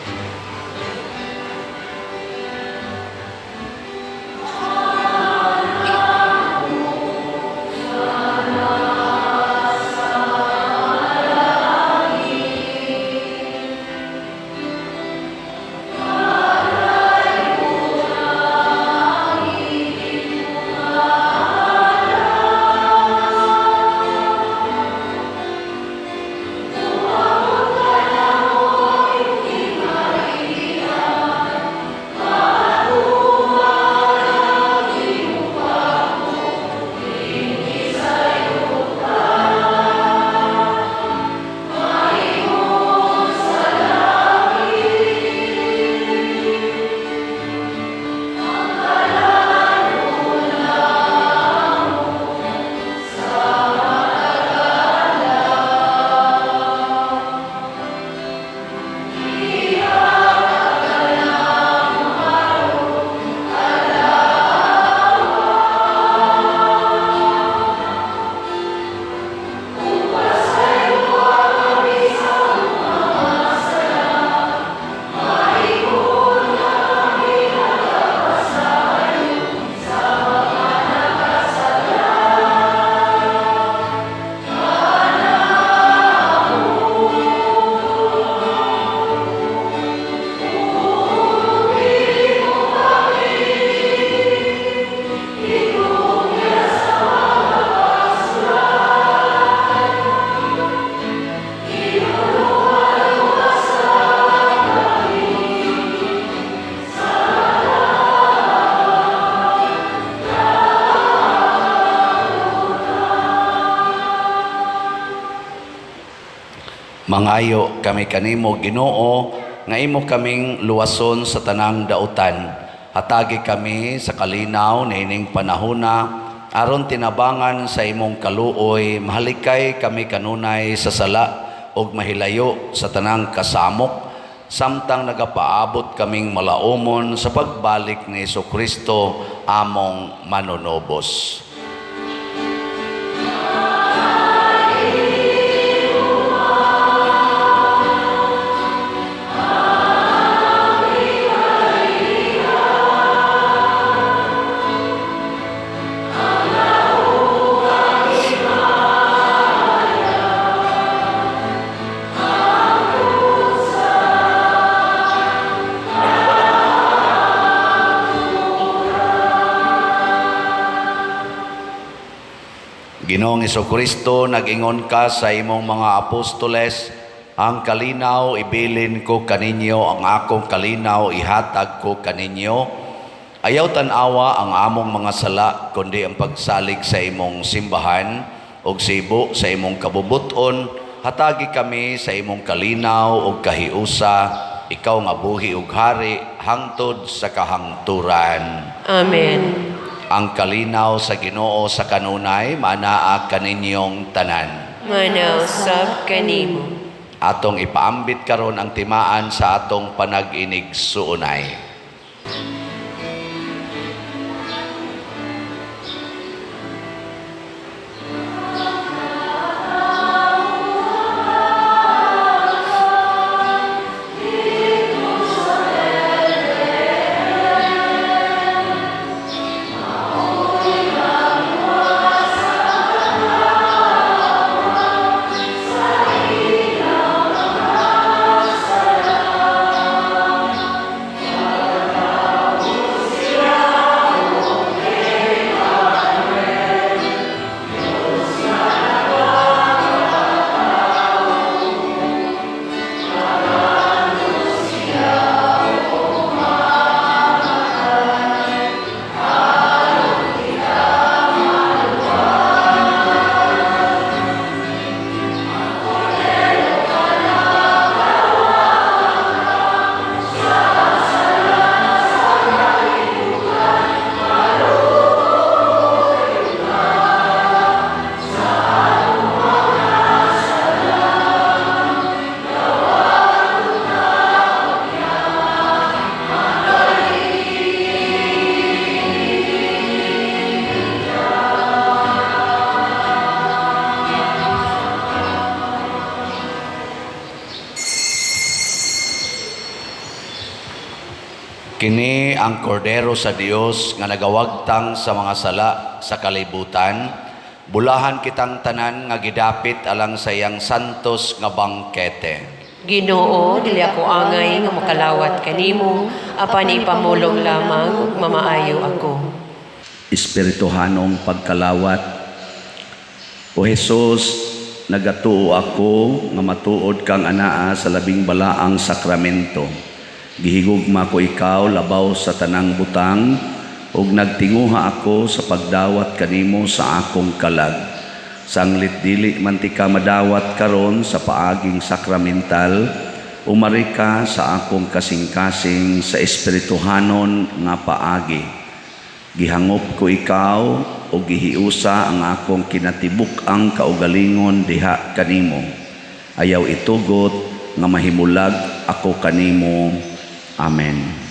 Mangayo kami kanimo Ginoo nga imo kaming luwason sa tanang dautan. Hatagi kami sa kalinaw niining panahona aron tinabangan sa imong kaluoy, mahalikay kami kanunay sa sala ug mahilayo sa tanang kasamok samtang nagapaabot kaming malaumon sa pagbalik ni Kristo among manunobos. Ginoong Kristo, nag-ingon ka sa imong mga apostoles, ang kalinaw ibilin ko kaninyo, ang akong kalinaw ihatag ko kaninyo. Ayaw tan-awa ang among mga sala, kundi ang pagsalig sa imong simbahan ug sibo sa imong kabubuton. Hatagi kami sa imong kalinaw ug kahiusa, ikaw nga buhi ug hari hangtod sa kahangturan. Amen. Ang kalinaw sa Ginoo sa kanunay manaa kaninyong tanan. Manausab kanimo. Atong ipaambit karon ang timaan sa atong panag-inig suunay. Kini ang kordero sa Dios nga nagawagtang sa mga sala sa kalibutan. Bulahan kitang tanan nga gidapit alang sa iyang santos nga bangkete. Ginoo, dili ako angay nga makalawat kanimo, apan ipamulong lamang ug mamaayo ako. Espirituhanong pagkalawat. O Hesus, nagatuo ako nga matuod kang anaa sa labing balaang sakramento. Gihigugma ko ikaw labaw sa tanang butang ug nagtinguha ako sa pagdawat kanimo sa akong kalag. Sanglit dili man tika madawat karon sa paaging sakramental, umari ka sa akong kasing-kasing sa espirituhanon nga paagi. Gihangop ko ikaw o gihiusa ang akong kinatibuk-ang kaugalingon diha kanimo. Ayaw itugot nga mahimulag ako kanimo. Amen.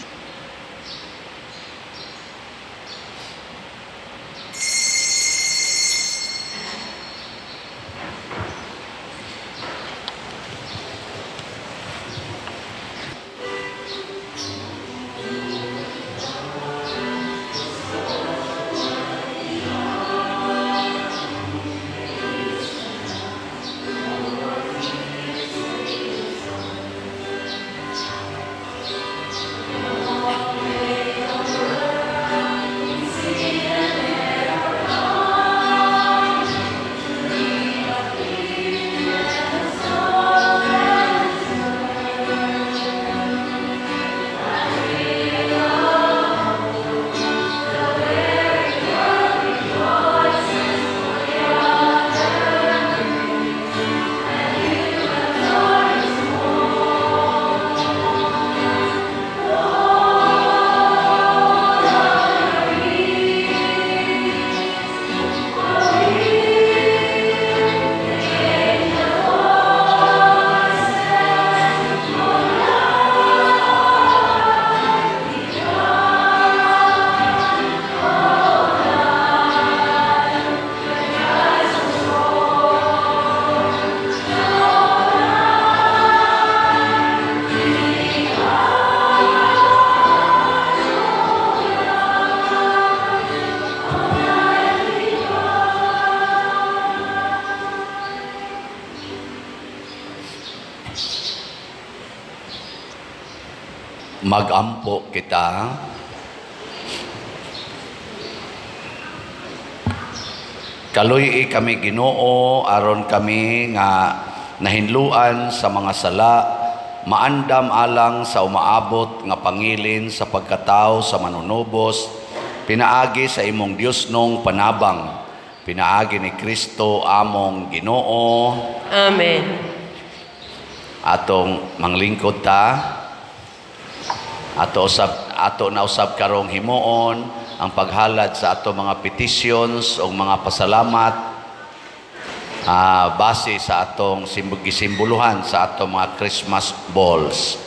Magampo kita. Kaluy-i kami, Ginoo, aron kami nga nahinluan sa mga sala maandam alang sa umaabot nga pangilin sa pagkatao sa manunubos pinaagi sa imong Diosnong panabang, pinaagi ni Kristo among Ginoo. Amen. Atong manglingkod ta, ato usab, ato na usab karong himuon ang paghalad sa ato mga petitions o mga pasalamat base sa atong gisimboluhan sa atong mga Christmas balls.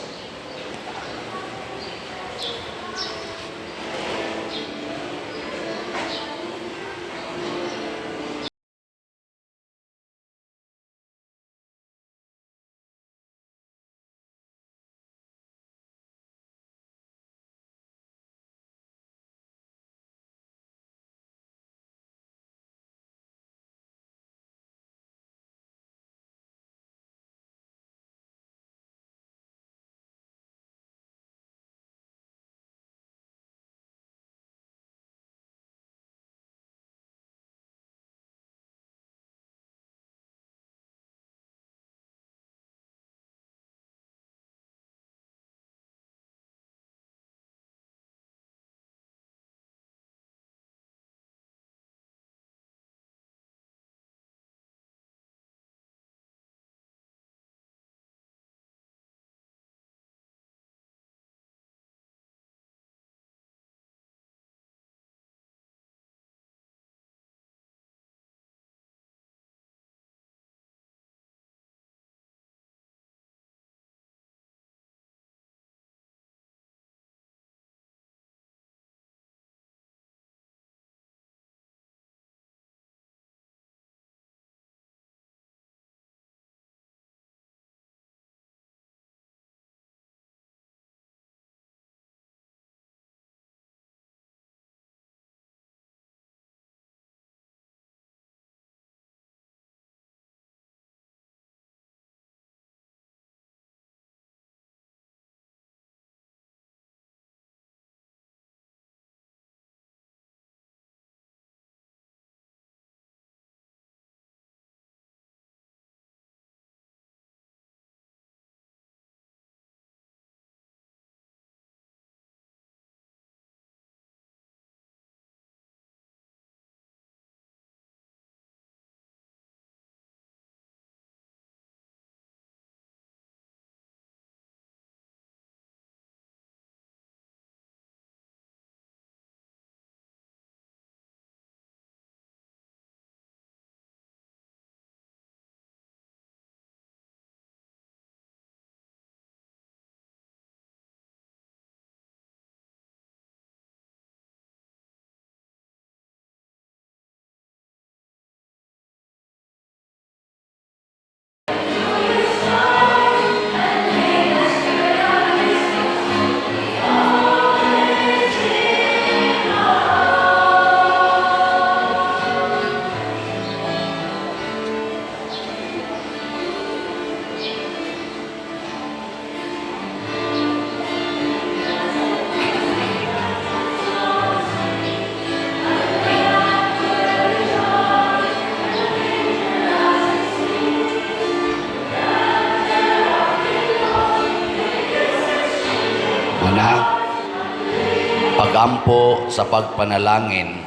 Pagampo sa pagpanalangin.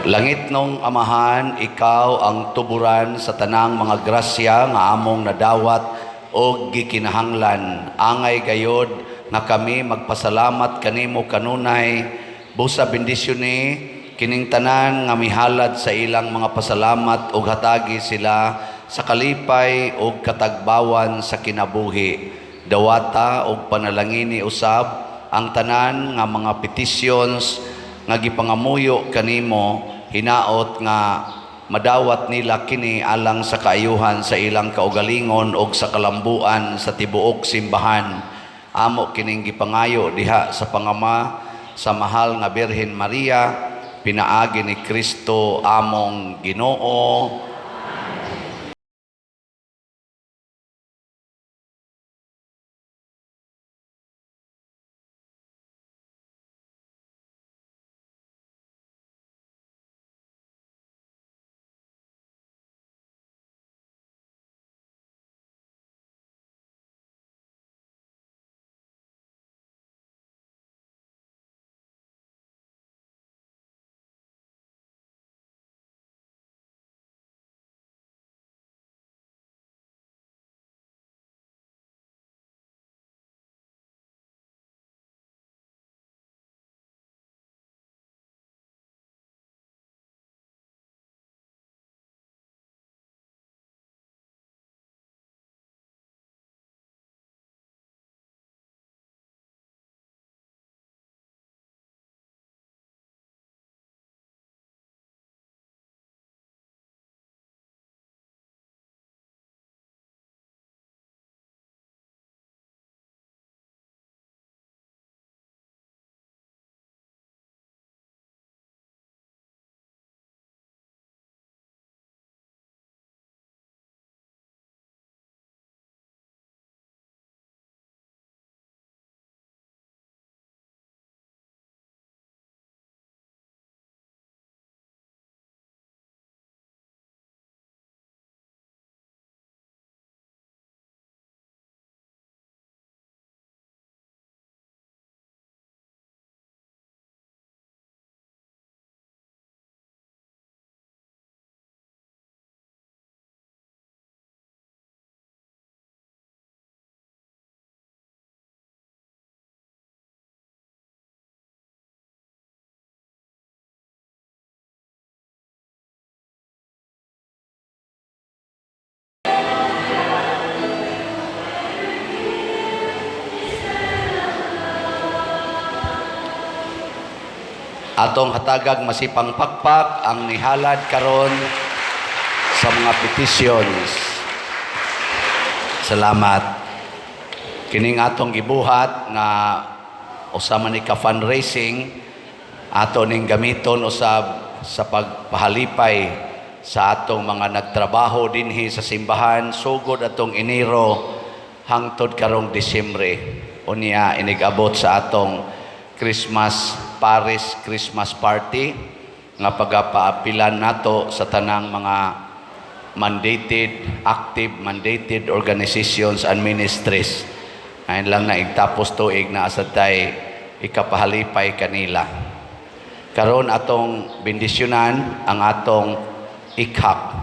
Langitnong Amahan, ikaw ang tuburan sa tanang mga grasya nga among nadawat o gikinahanglan. Angay gayod nga kami magpasalamat kanimo kanunay, busa bendisyoni kining tanan nga mihalad sa ilang mga pasalamat ug hatagi sila sa kalipay ug katagbawan sa kinabuhi. Dawata ug panalangini usab ang tanan nga mga petitions nga gipangamuyo kanimo, hinaot nga madawat nila kini alang sa kaayuhan sa ilang kaugalingon ug sa kalambuan sa tibuok simbahan. Amo kining gipangayo diha sa pangama sa mahal nga Birhen Maria, pinaagi ni Kristo among Ginoo. Atong hatagag masipang pakpak ang nihalad karon sa mga petitions. Salamat. Kining atong gibuhat nga usa man ni ka fundraising, ato ning gamiton usab sa pagpahalipay sa atong mga nagtrabaho dinhi sa simbahan sugod atong Enero hangtod karong Disyembre. Unya inig-abot sa atong Christmas Paris Christmas Party nga pagapaapilan nato sa tanang mga mandated, active mandated organizations and ministries. Ngayon lang na igtapos tuig na asad tay ikapahalipay kanila. Karon atong bendisyonan ang atong ikhak.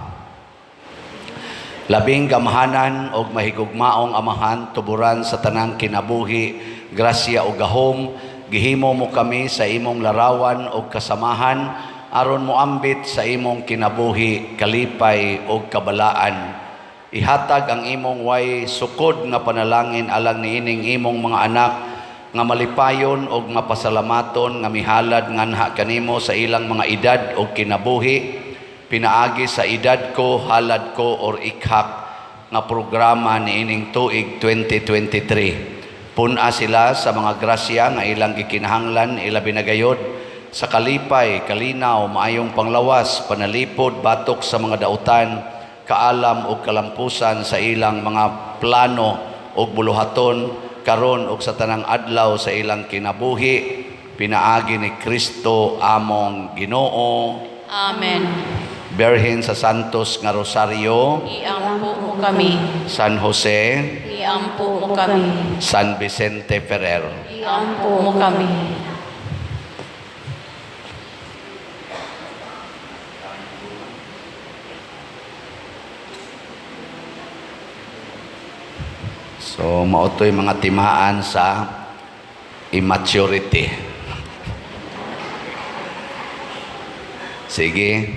Labing gamhanan og mahigugmaong Amahan, tuburan sa tanang kinabuhi, grasya o gahom, gihimo mo kami sa imong larawan og kasamahan, aron moambit sa imong kinabuhi, kalipay og kabalaan. Ihatag ang imong way sukod nga panalangin alang niining imong mga anak nga malipayon og mapasalamaton nga mihalad nganha kanimo sa ilang mga edad og kinabuhi, pinaagi sa Edad Ko, Halad Ko or ikhak nga programa niining tuig 2023. Pun-a sila sa mga grasya nga ilang gikinahanglan, ilabi na gayod sa kalipay, kalinaw, maayong panglawas, panalipod, batok sa mga dautan, kaalam ug kalampusan sa ilang mga plano ug buluhaton karon ug sa tanang adlaw sa ilang kinabuhi, pinaagi ni Kristo among Ginoo. Amen. Berhen sa Santos nga Rosario, Iampo mo kami. San Jose, Iampo mo kami. San Vicente Ferrer. Iampo mo kami. So mao to'y mga timaan sa immaturity. Sige,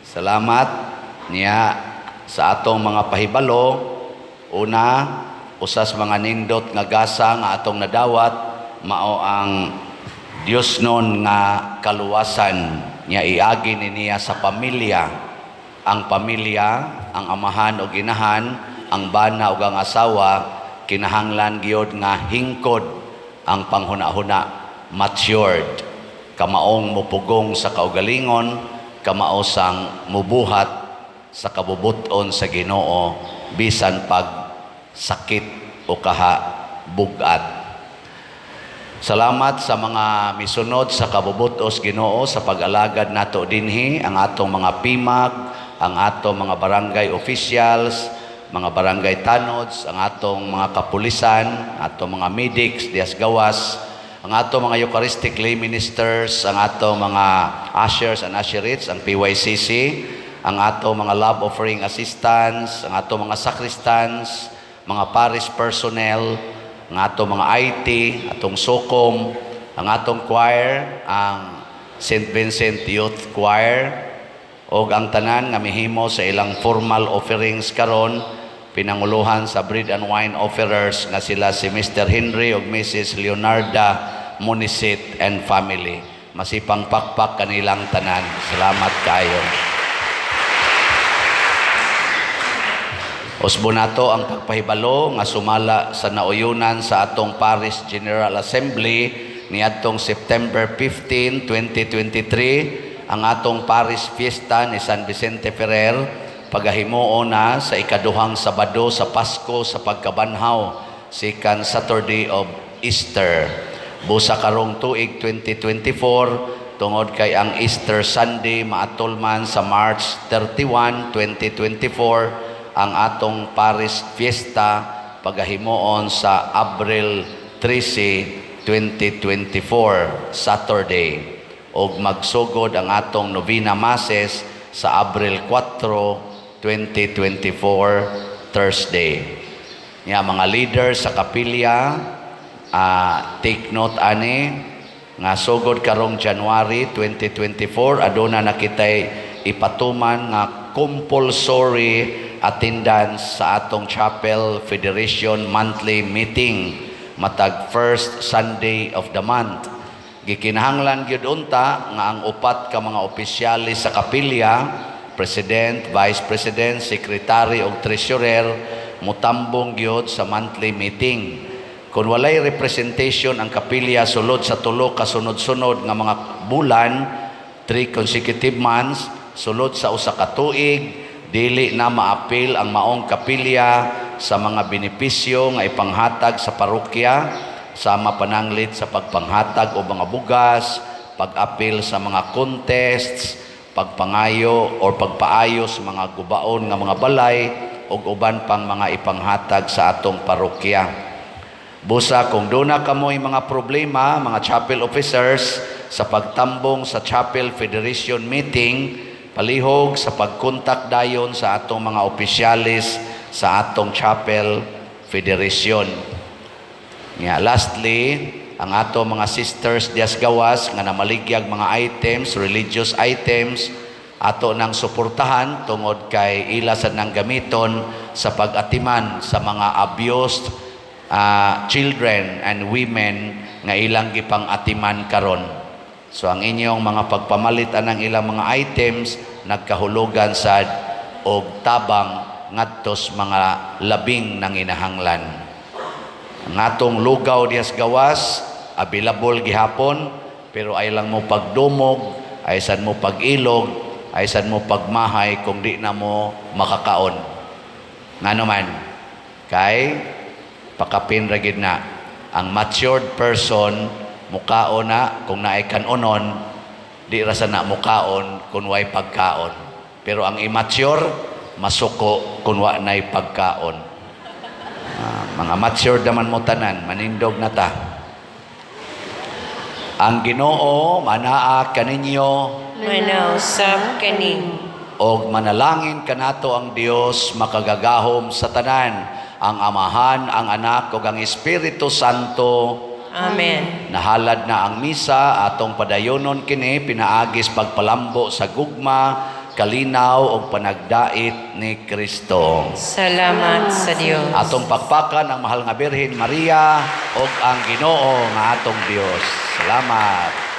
salamat niya sa atong mga pahibalo. Una, usas mga nindot nga gasa nga atong nadawat mao ang Dios nun nga kaluwasan niya iagi ni niya sa pamilya. Ang pamilya, ang amahan o ginahan, ang bana o ang asawa, kinahanglan gyud nga hingkod ang panghuna-huna, matured, kamaong mupugong sa kaugalingon, kamao sang mubuhat sa kabubuton sa Ginoo bisan pag sakit o kaha bugat. Salamat sa mga misunod sa kabubutos Ginoo sa pag-alagad nato dinhi, ang atong mga PIMAG, ang atong mga barangay officials, mga barangay tanods, ang atong mga kapulisan, atong mga medics dias gawas, ang atong mga Eucharistic lay ministers, ang atong mga ushers and usherettes, ang PYCC, ang atong mga love offering assistants, ang atong mga sacristans, mga parish personnel, ang atong mga IT, atong SOCOM, ang atong choir, ang St. Vincent Youth Choir, og ang tanan nga mihimo sa ilang formal offerings karon, pinanguluhan sa bread and wine offerers nga sila si Mr. Henry ug Mrs. Leonarda Munisit and family. Masipang pakpak kanilang tanan. Salamat kayo. Usbo nato ang pagpahibalo nga sumala sa nauyunan sa atong Parish General Assembly niadtong September 15, 2023, ang atong Parish Fiesta ni San Vicente Ferrer pagahimuon na sa ikaduhang Sabado sa Pasko sa pagkabanhaw, second Saturday of Easter. Busa karong tuig 2024, tungod kay ang Easter Sunday maatol man sa March 31, 2024, ang atong Parish Fiesta pagahimuon sa Abril 13, 2024, Saturday. Og magsugod ang atong Novena Masses sa Abril 4, 2024, Thursday. Nga mga leaders sa kapilya, take note ani nga sugod karong January 2024 aduna na kitay ipatuman nga compulsory attendance sa atong Chapel Federation monthly meeting matag first Sunday of the month. Gikinahanglan gyud unta nga ang upat ka mga opisyalis sa kapilya, President, Vice President, Secretary ug Treasurer, mutambong gyud sa monthly meeting. Kung walay representation ang kapilya sulod sa tulo ka sunod-sunod nga mga bulan, 3 consecutive months, sulod sa usa ka tuig, dili na maapil ang maong kapilya sa mga benepisyo nga ipanghatag sa parokya, sama pananglit sa pagpanghatag o mga bugas, pag-apil sa mga contests, pagpangayo or pagpaayo sa mga gubaon nga mga balay ug uban pang mga ipanghatag sa atong parokya. Busa kung duna kamoy mga problema, mga chapel officers, sa pagtambong sa Chapel Federation meeting, palihog sa pagkontak dayon sa atong mga opisyalis sa atong Chapel Federation. Nga lastly, ang ato mga sisters dias gawas nga namaligyag mga items, religious items, ato nang suportahan tungod kay ila sad nang gamiton sa pag-atiman sa mga abused children and women nga ilang gipang-atiman karon. So ang inyong mga pagpamalit anang ilang mga items nagkahulugan sad og tabang ngadtos mga labing nanginahanglan. Ang atong lugaw dihas gawas available gihapon, pero ay lang mo pagdumog, ay sad mo pag-ilog, ay sad mo pagmahay kung di na mo makakaon. Ngano man kay pakapin ra gid na ang matured person mukaon na kung naay kanonon, di ra sa na mukaon kung way pagkaon. Pero ang immature masuko kung wa nay pagkaon. Mga matured naman mo tanan, manindog na ta. Ang Ginoo manaa kaninyo. Manausap kaninyo. Og manalangin kanato ang Dios makagagahom sa tanan, Ang Amahan, ang Anak ug ang Espiritu Santo. Amen. Nahalad na ang misa, atong padayonon kini pinaagis pagpalambo sa gugma, kalinaw ug panagdait ni Kristo. Salamat sa Dios. Atong pakpakan ang mahal nga Birhen Maria ug ang Ginoo nga atong Dios. Salamat.